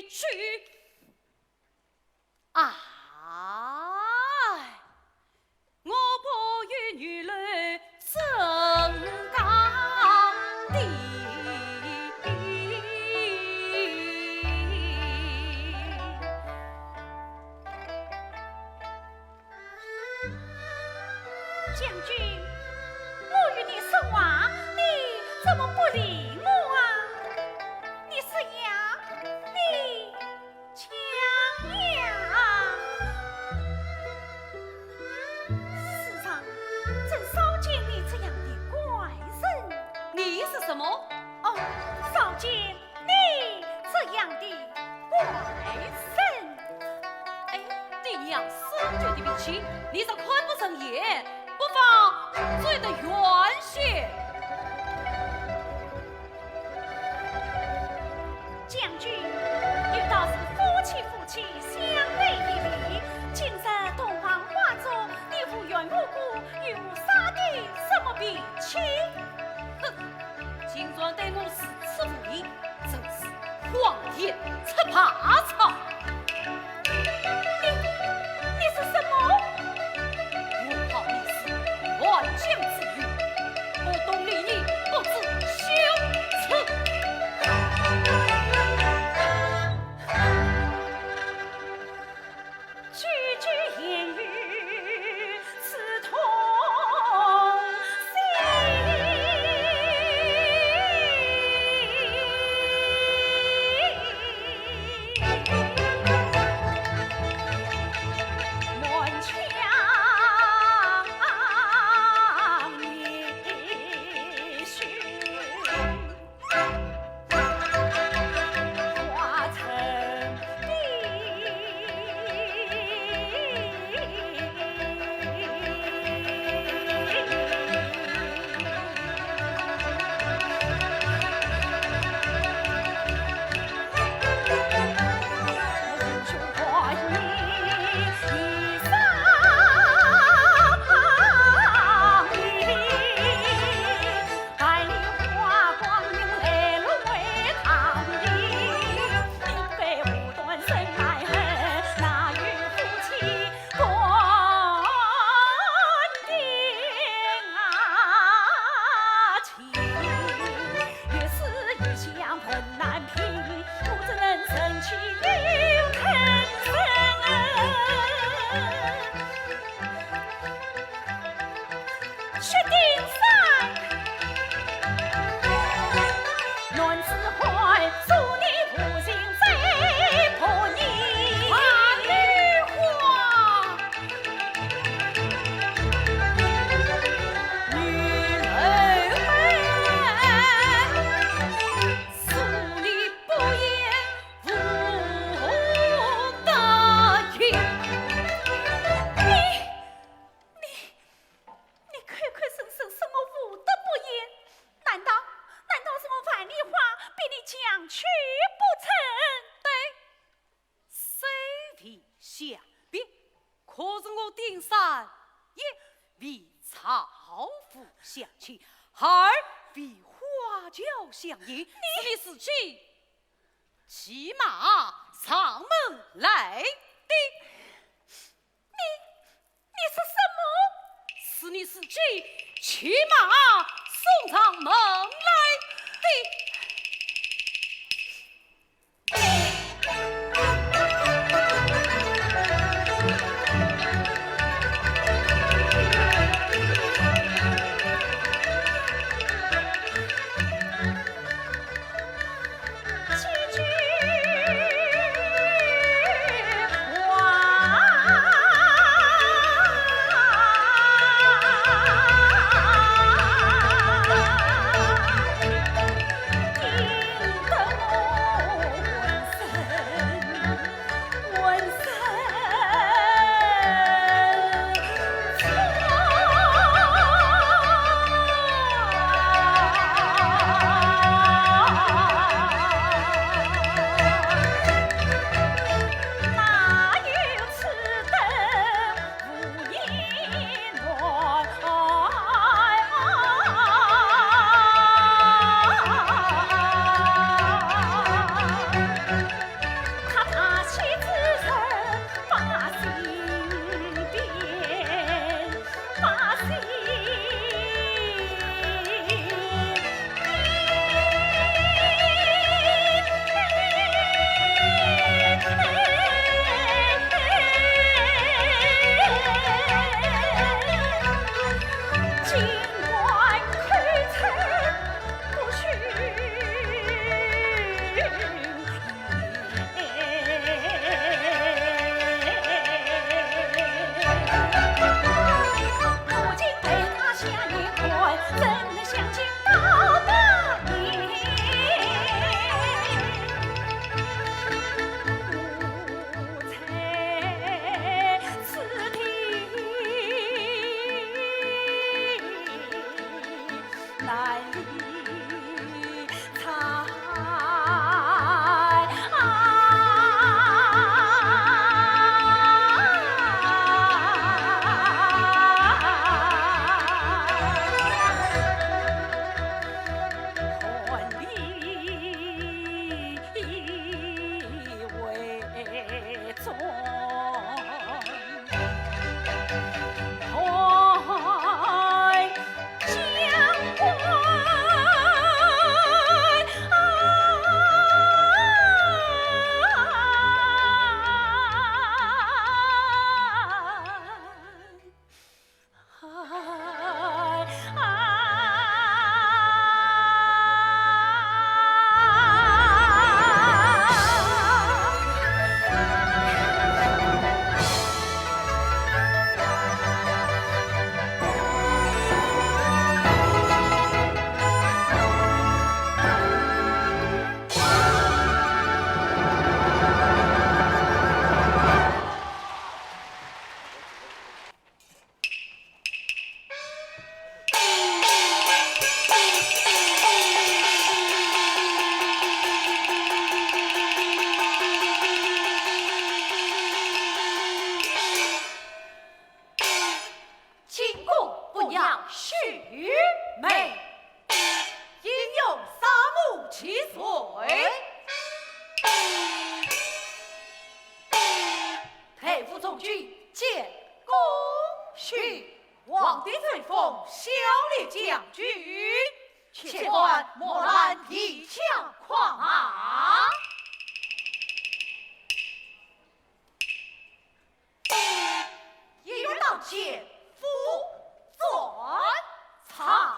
军啊！唉，我不与女流争高低。将军，我与你说话，你怎么不理我啊？你说呀，你 讲呀！世上真少见你这样的怪人。你是什么？哦，少见你这样的怪人。哎，你娘死绝的脾气，你若看不顺眼，不妨走得远些。光天赤帕草。你，你是什么？我怕你是乱讲之语，不懂礼仪，不知羞耻。 句句言语刺痛心。满腔热血 薛丁山，男子汉，做你无情再不义。樊梨花，女儿们，恕你不言 武德言。你，你，你口口声声说我武德不言，难道，难道是我樊梨花比你强去不成？对，虽未相比，可是我丁山也比曹府相轻，儿比花轿相赢，是你自己 骑马上门来的。你，你说什么？是你自己骑马送上门来的。军见功许。皇帝奏封骁烈将军，千万莫乱提枪狂啊！一员当先，副转曹。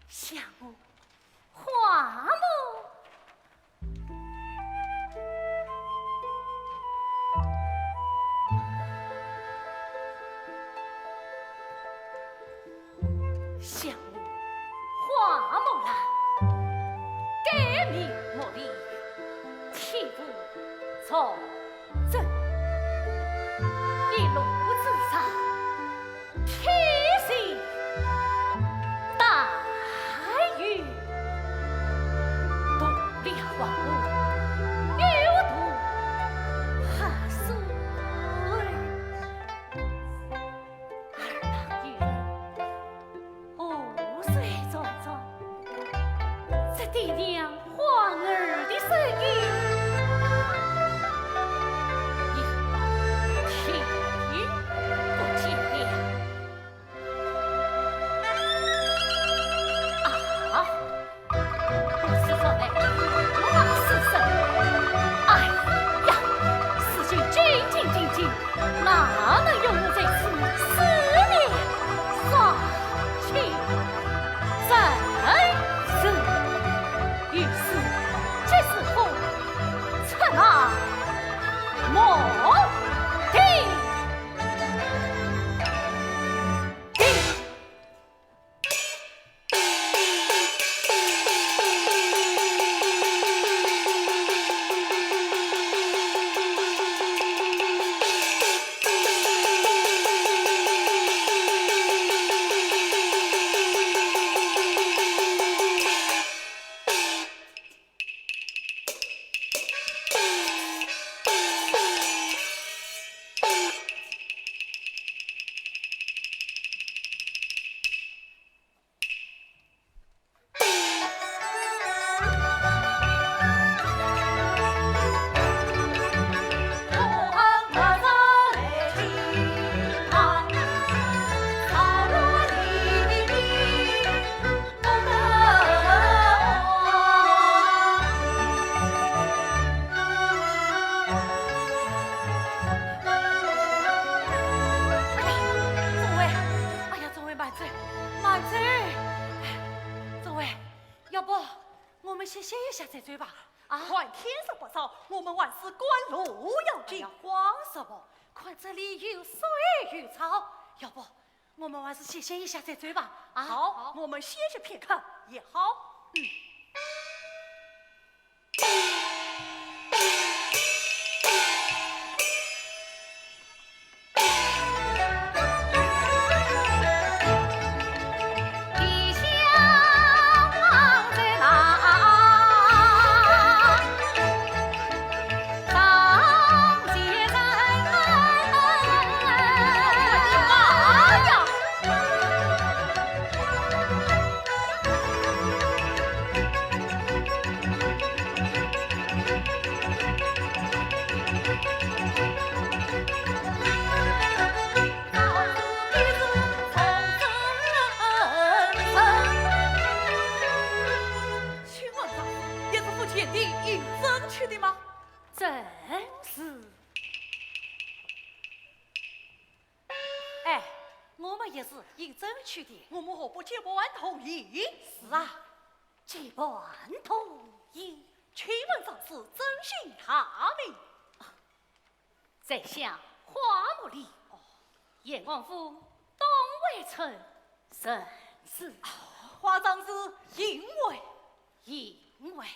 相公，花木。 相公，花木兰，改名莫离，替父从政，一路之上， 天心大于同了皇后，又同合孙。二郎与我，湖水潸潸，只点亮 欢儿的声音，已听不见了。啊，不是说来胡话是什么？哎呀，事情进进进进，哪能容我在此思念伤情？真是歇歇一下再走吧。啊？看天色不早，我们还是赶路要紧。哎呀，慌什么？看这里有水有草，要不我们还是歇歇一下再走吧。啊？好，我们歇息片刻也好。嗯。请问大人，也是赴前地应征去的吗？正是。哎，我们也是应征去的。我们何不结伴同行？是啊，结伴同行。请问大人尊姓大名？ 在下花木莲，燕王府东围村人氏。花长是因为？因为。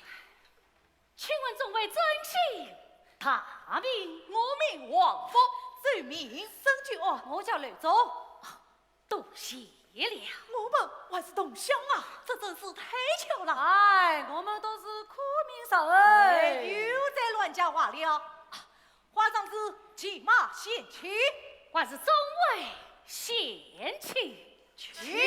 请问众位尊姓大名？我名王福，周名沈九。我叫刘忠。 多谢了。我们还是同乡啊，这真是太巧了。哎，我们都是苦命人。哎，又在乱讲话了。啊，花长子，骑马前去。还是众位先去。去。去。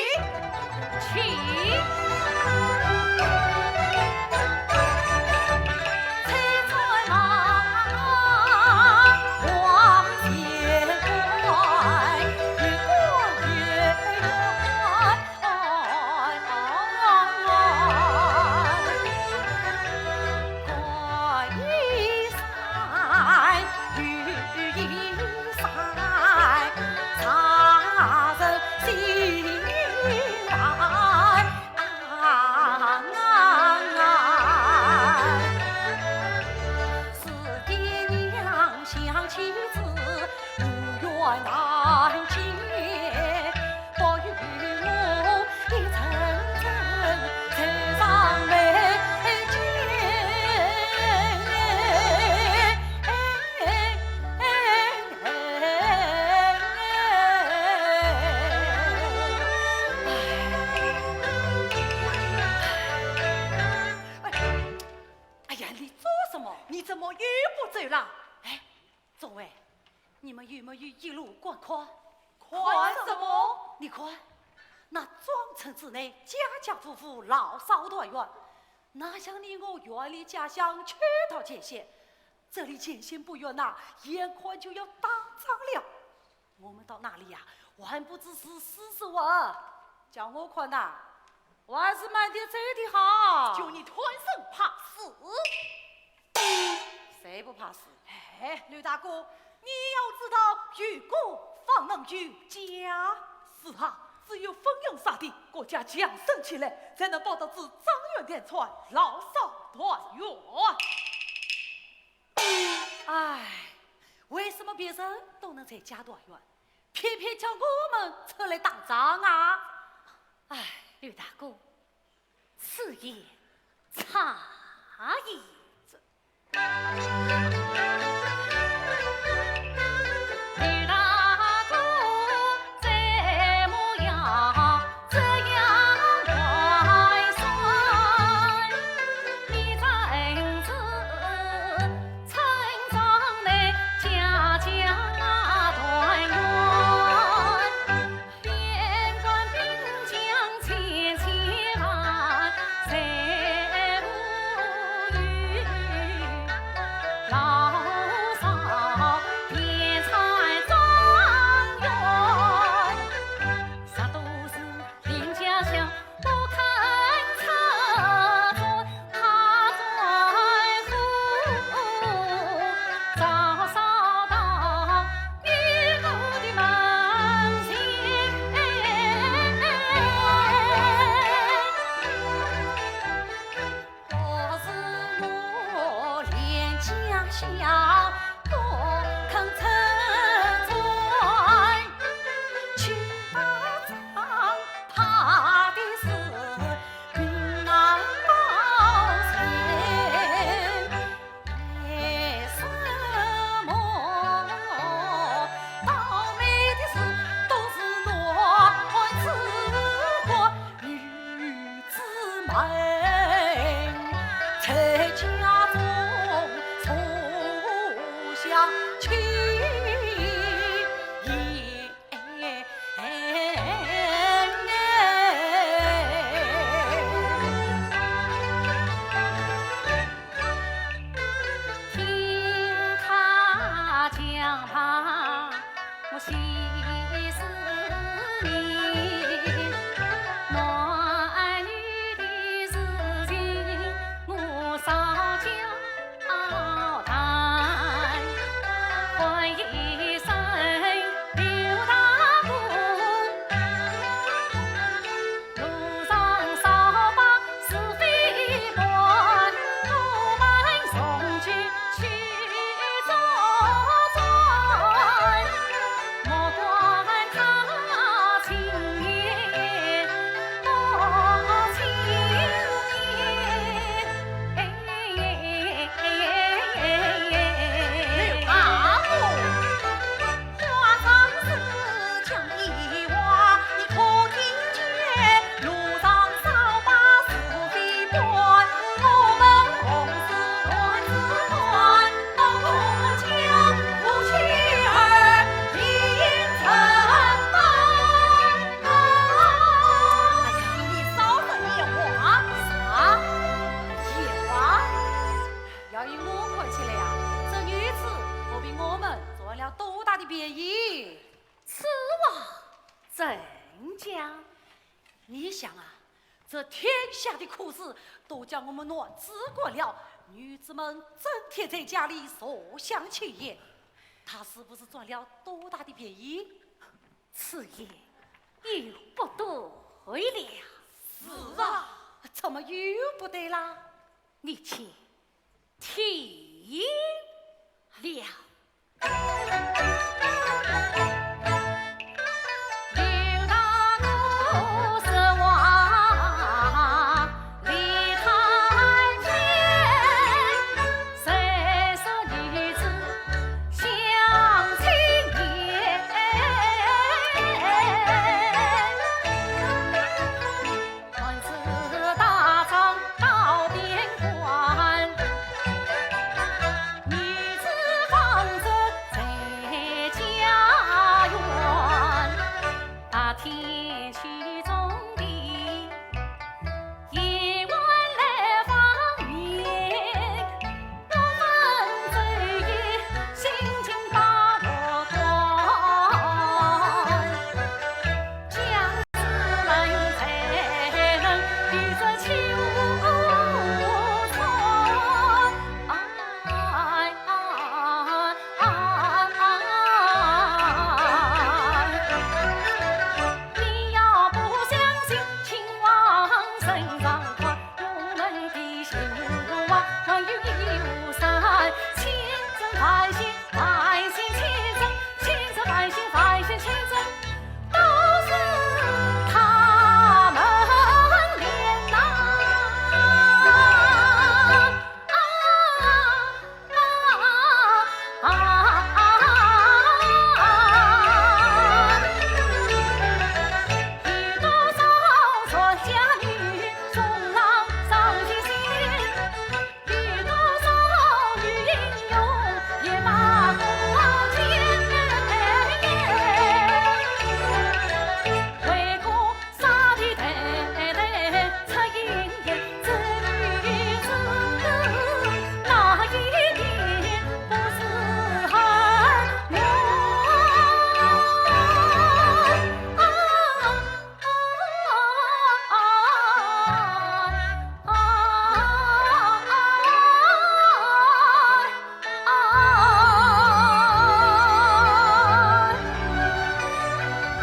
哎呀，你做什么？你怎么又不走了？哎，众位，你们有没有一路观看？看什么？你看，那庄村之内，家家户户老少团圆，哪像你我远离家乡去到前线，这里前线不远呐，眼看就要打仗了。 我们到那里呀，还不知是死是活。叫我看呐，还是慢点走的好。就你贪生怕死。谁不怕死？哎，刘大哥，你要知道，有国方能有家。是啊，只有汾阳沙地，国家强盛起来，才能保得住张园田村老少团圆。 唉，为什么别人都能在家团圆，偏偏叫我们出来打仗啊？唉，刘大哥，此言差矣。人家，你想啊，这天下的苦事都叫我们男子官了，女子们整天在家里坐享清闲，她是不是占了多大的便宜？此言又不对了。是啊，怎么又不对啦？你且听了。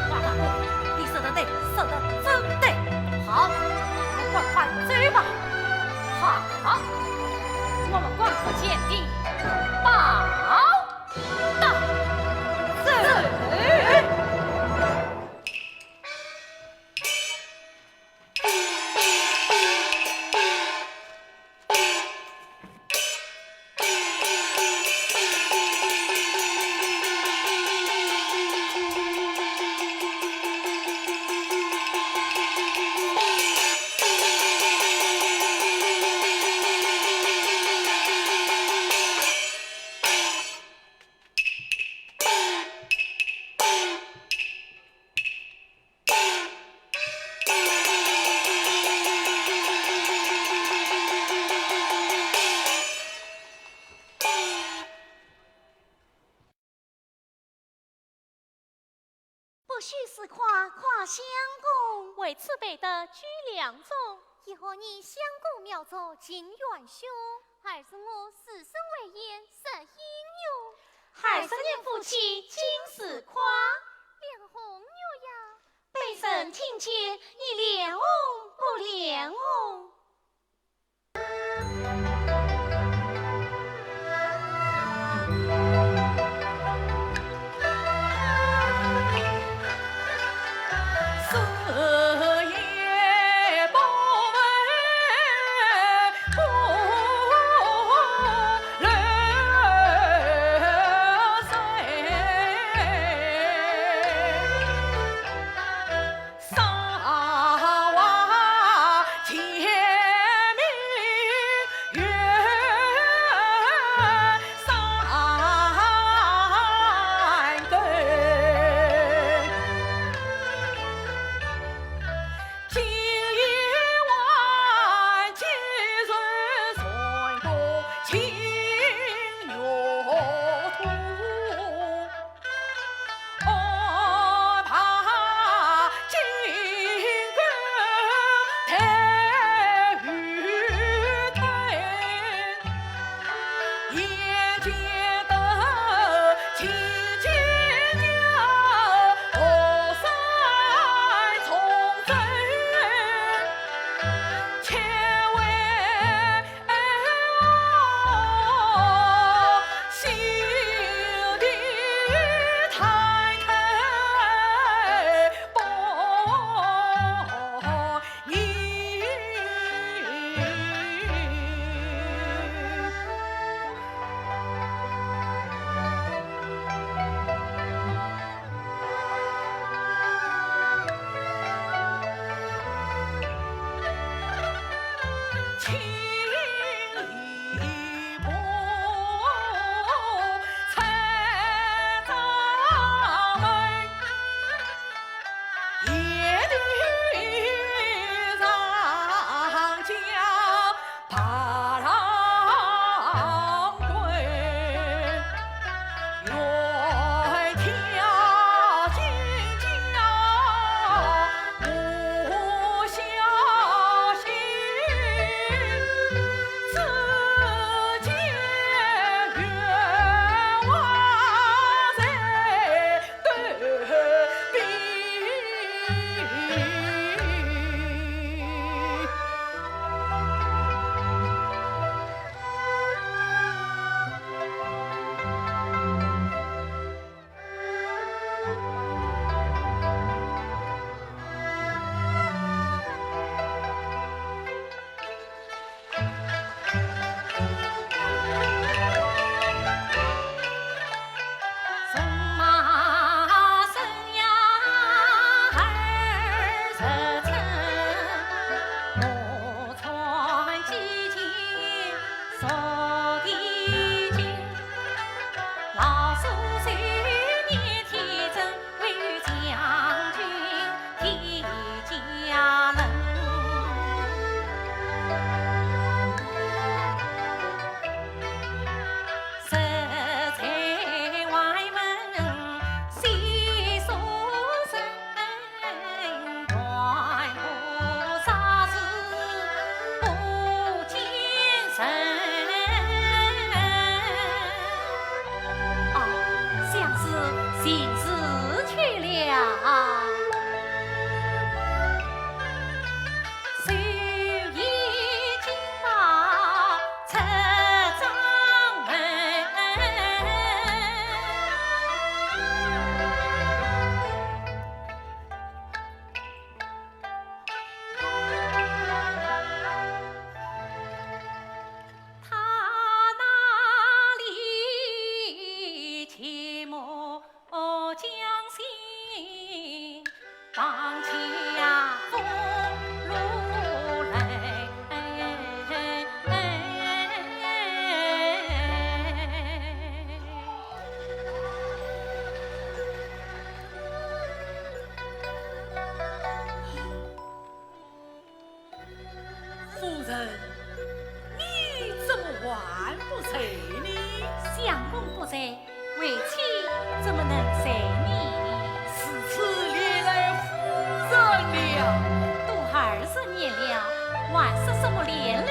马大哥，你说得对，说得真对。好，我们快快走吧。好，我们赶快前去报到。走。 不许自夸，夸相公。为此备得举两种。一何以相公妙作尽圆胸？二是我自身为言，实应用。二十年夫妻尽自夸。两个红玉呀，被人听见，你脸红不脸红？你怎么还不睡呢？相公不在，为妻怎么能睡呢？如此连累夫人了。都二十年了，还说什么连累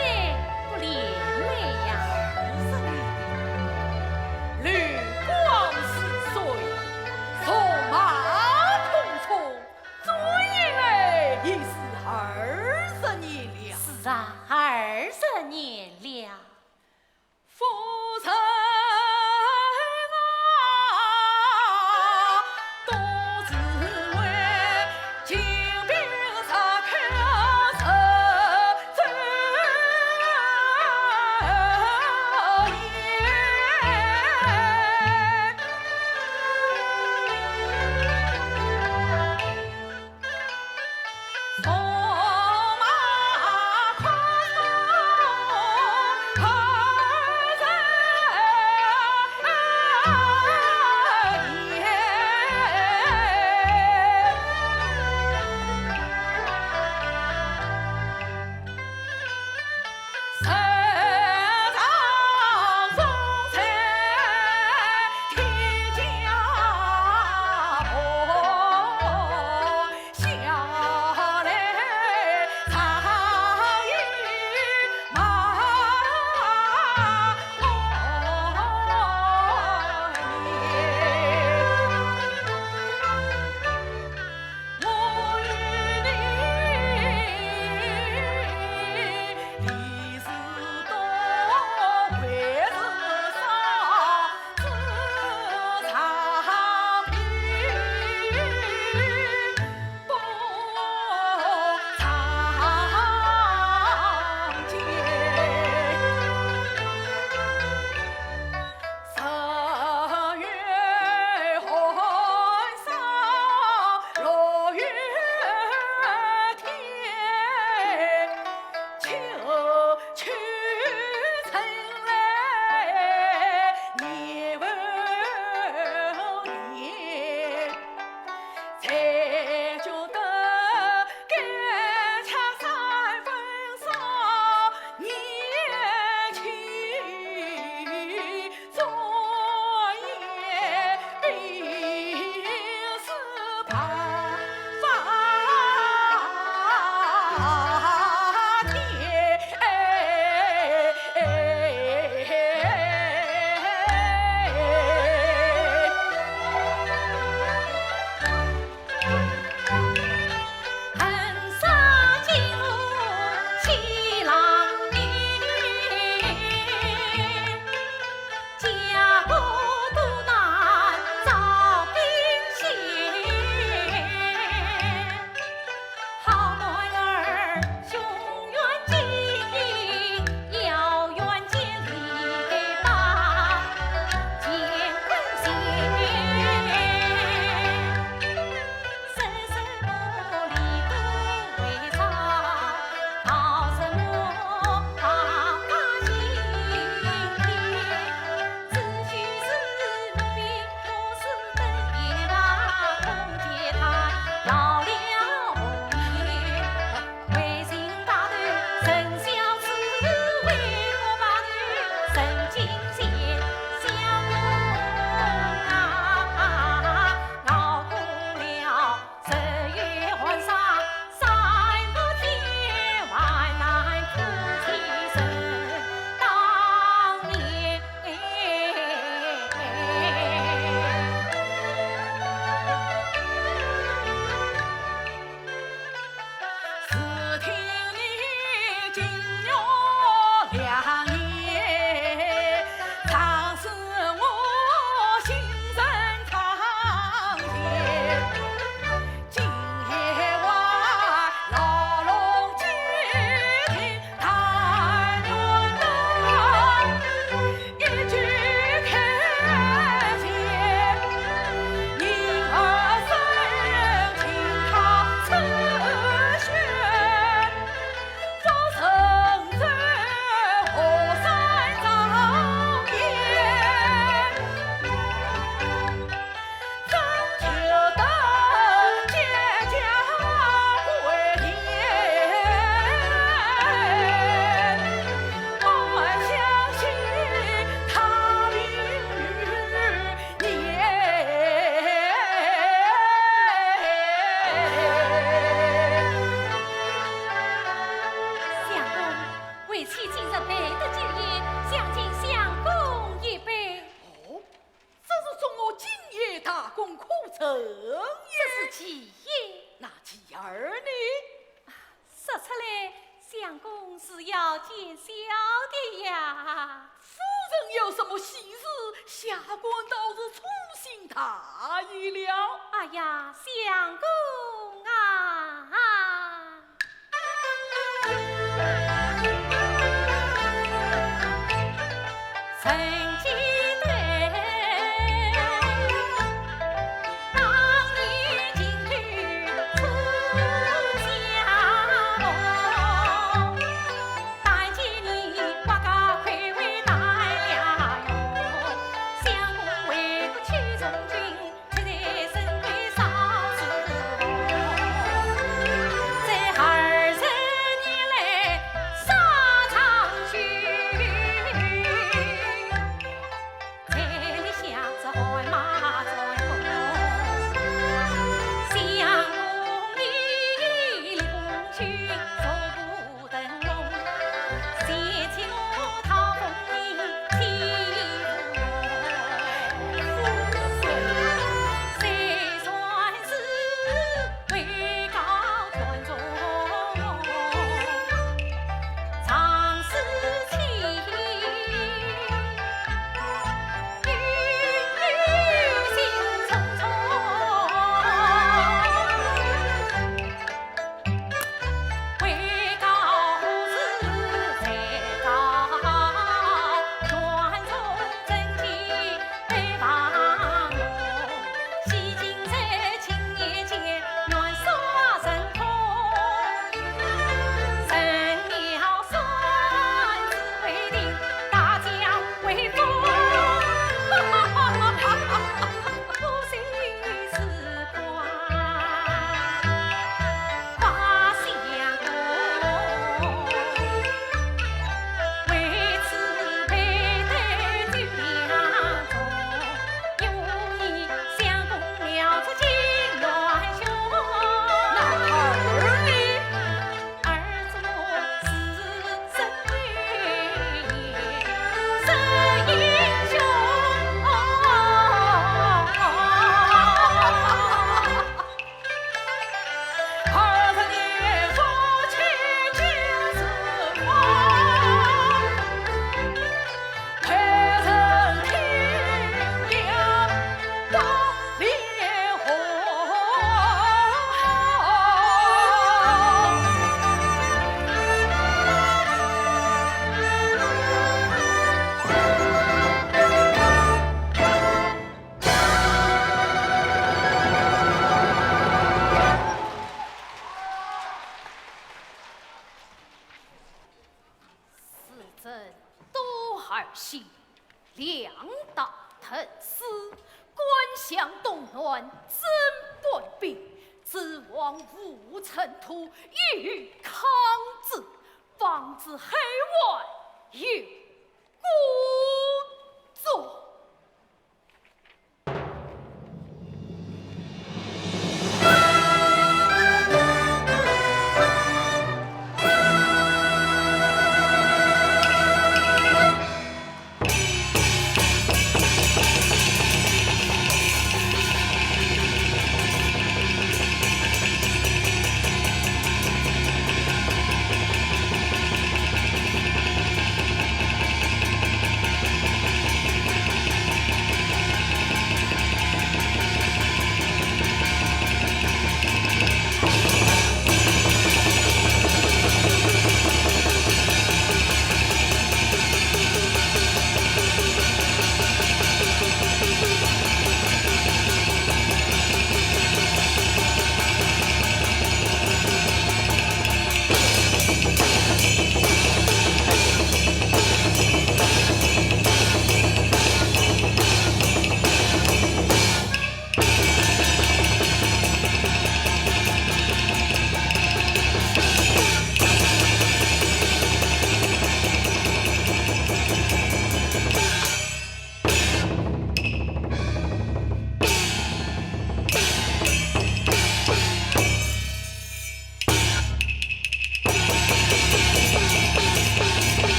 不连累呀？二十年了，绿光似水，戎马匆匆，转眼来已是二十年了。是啊，二十年了。夫人啊，多自为金兵杀寇，受罪也。相公是要见小的呀。夫人有什么喜事，下官倒是粗心大意了。哎呀，相公啊！ 时政多儿戏，两大特色，官相东南争北平，知王无寸土，欲抗旨，方知后患有孤注。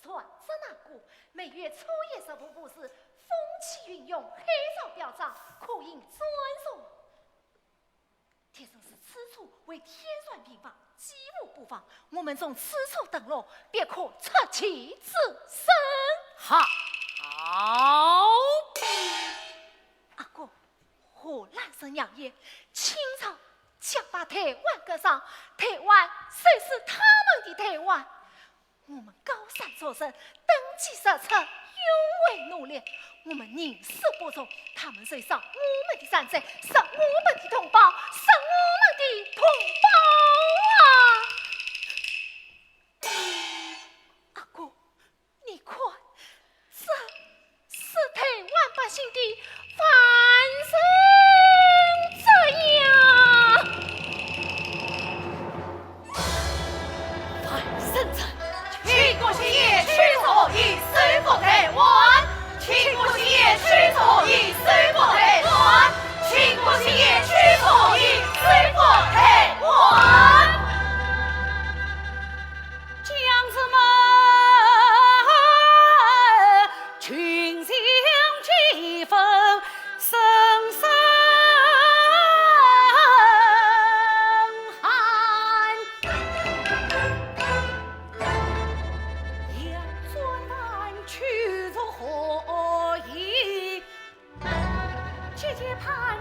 船只难过，每月初一十五不时，风起云涌，海潮飙涨，可饮专船。天生是此处为天船平房，机务布防，我们从此处登陆，必可出奇制胜。好。阿哥，荷兰人扬言，清朝将把台湾割让，台湾就是他们的台湾。我们高山作战，登基入朝，勇为奴隶，我们宁死不从，他们谁伤我们的山寨，伤我们的同胞，伤我们的同胞啊！阿哥，你看，这是台湾百姓的万圣节呀！万圣节，庆国庆爷，庆祝和平收复台湾。庆国庆爷，庆祝和平收复台湾。庆国庆爷，庆祝和平收复台湾。将士们，群情激愤，声声喊。要作难去如何意？ 节节盼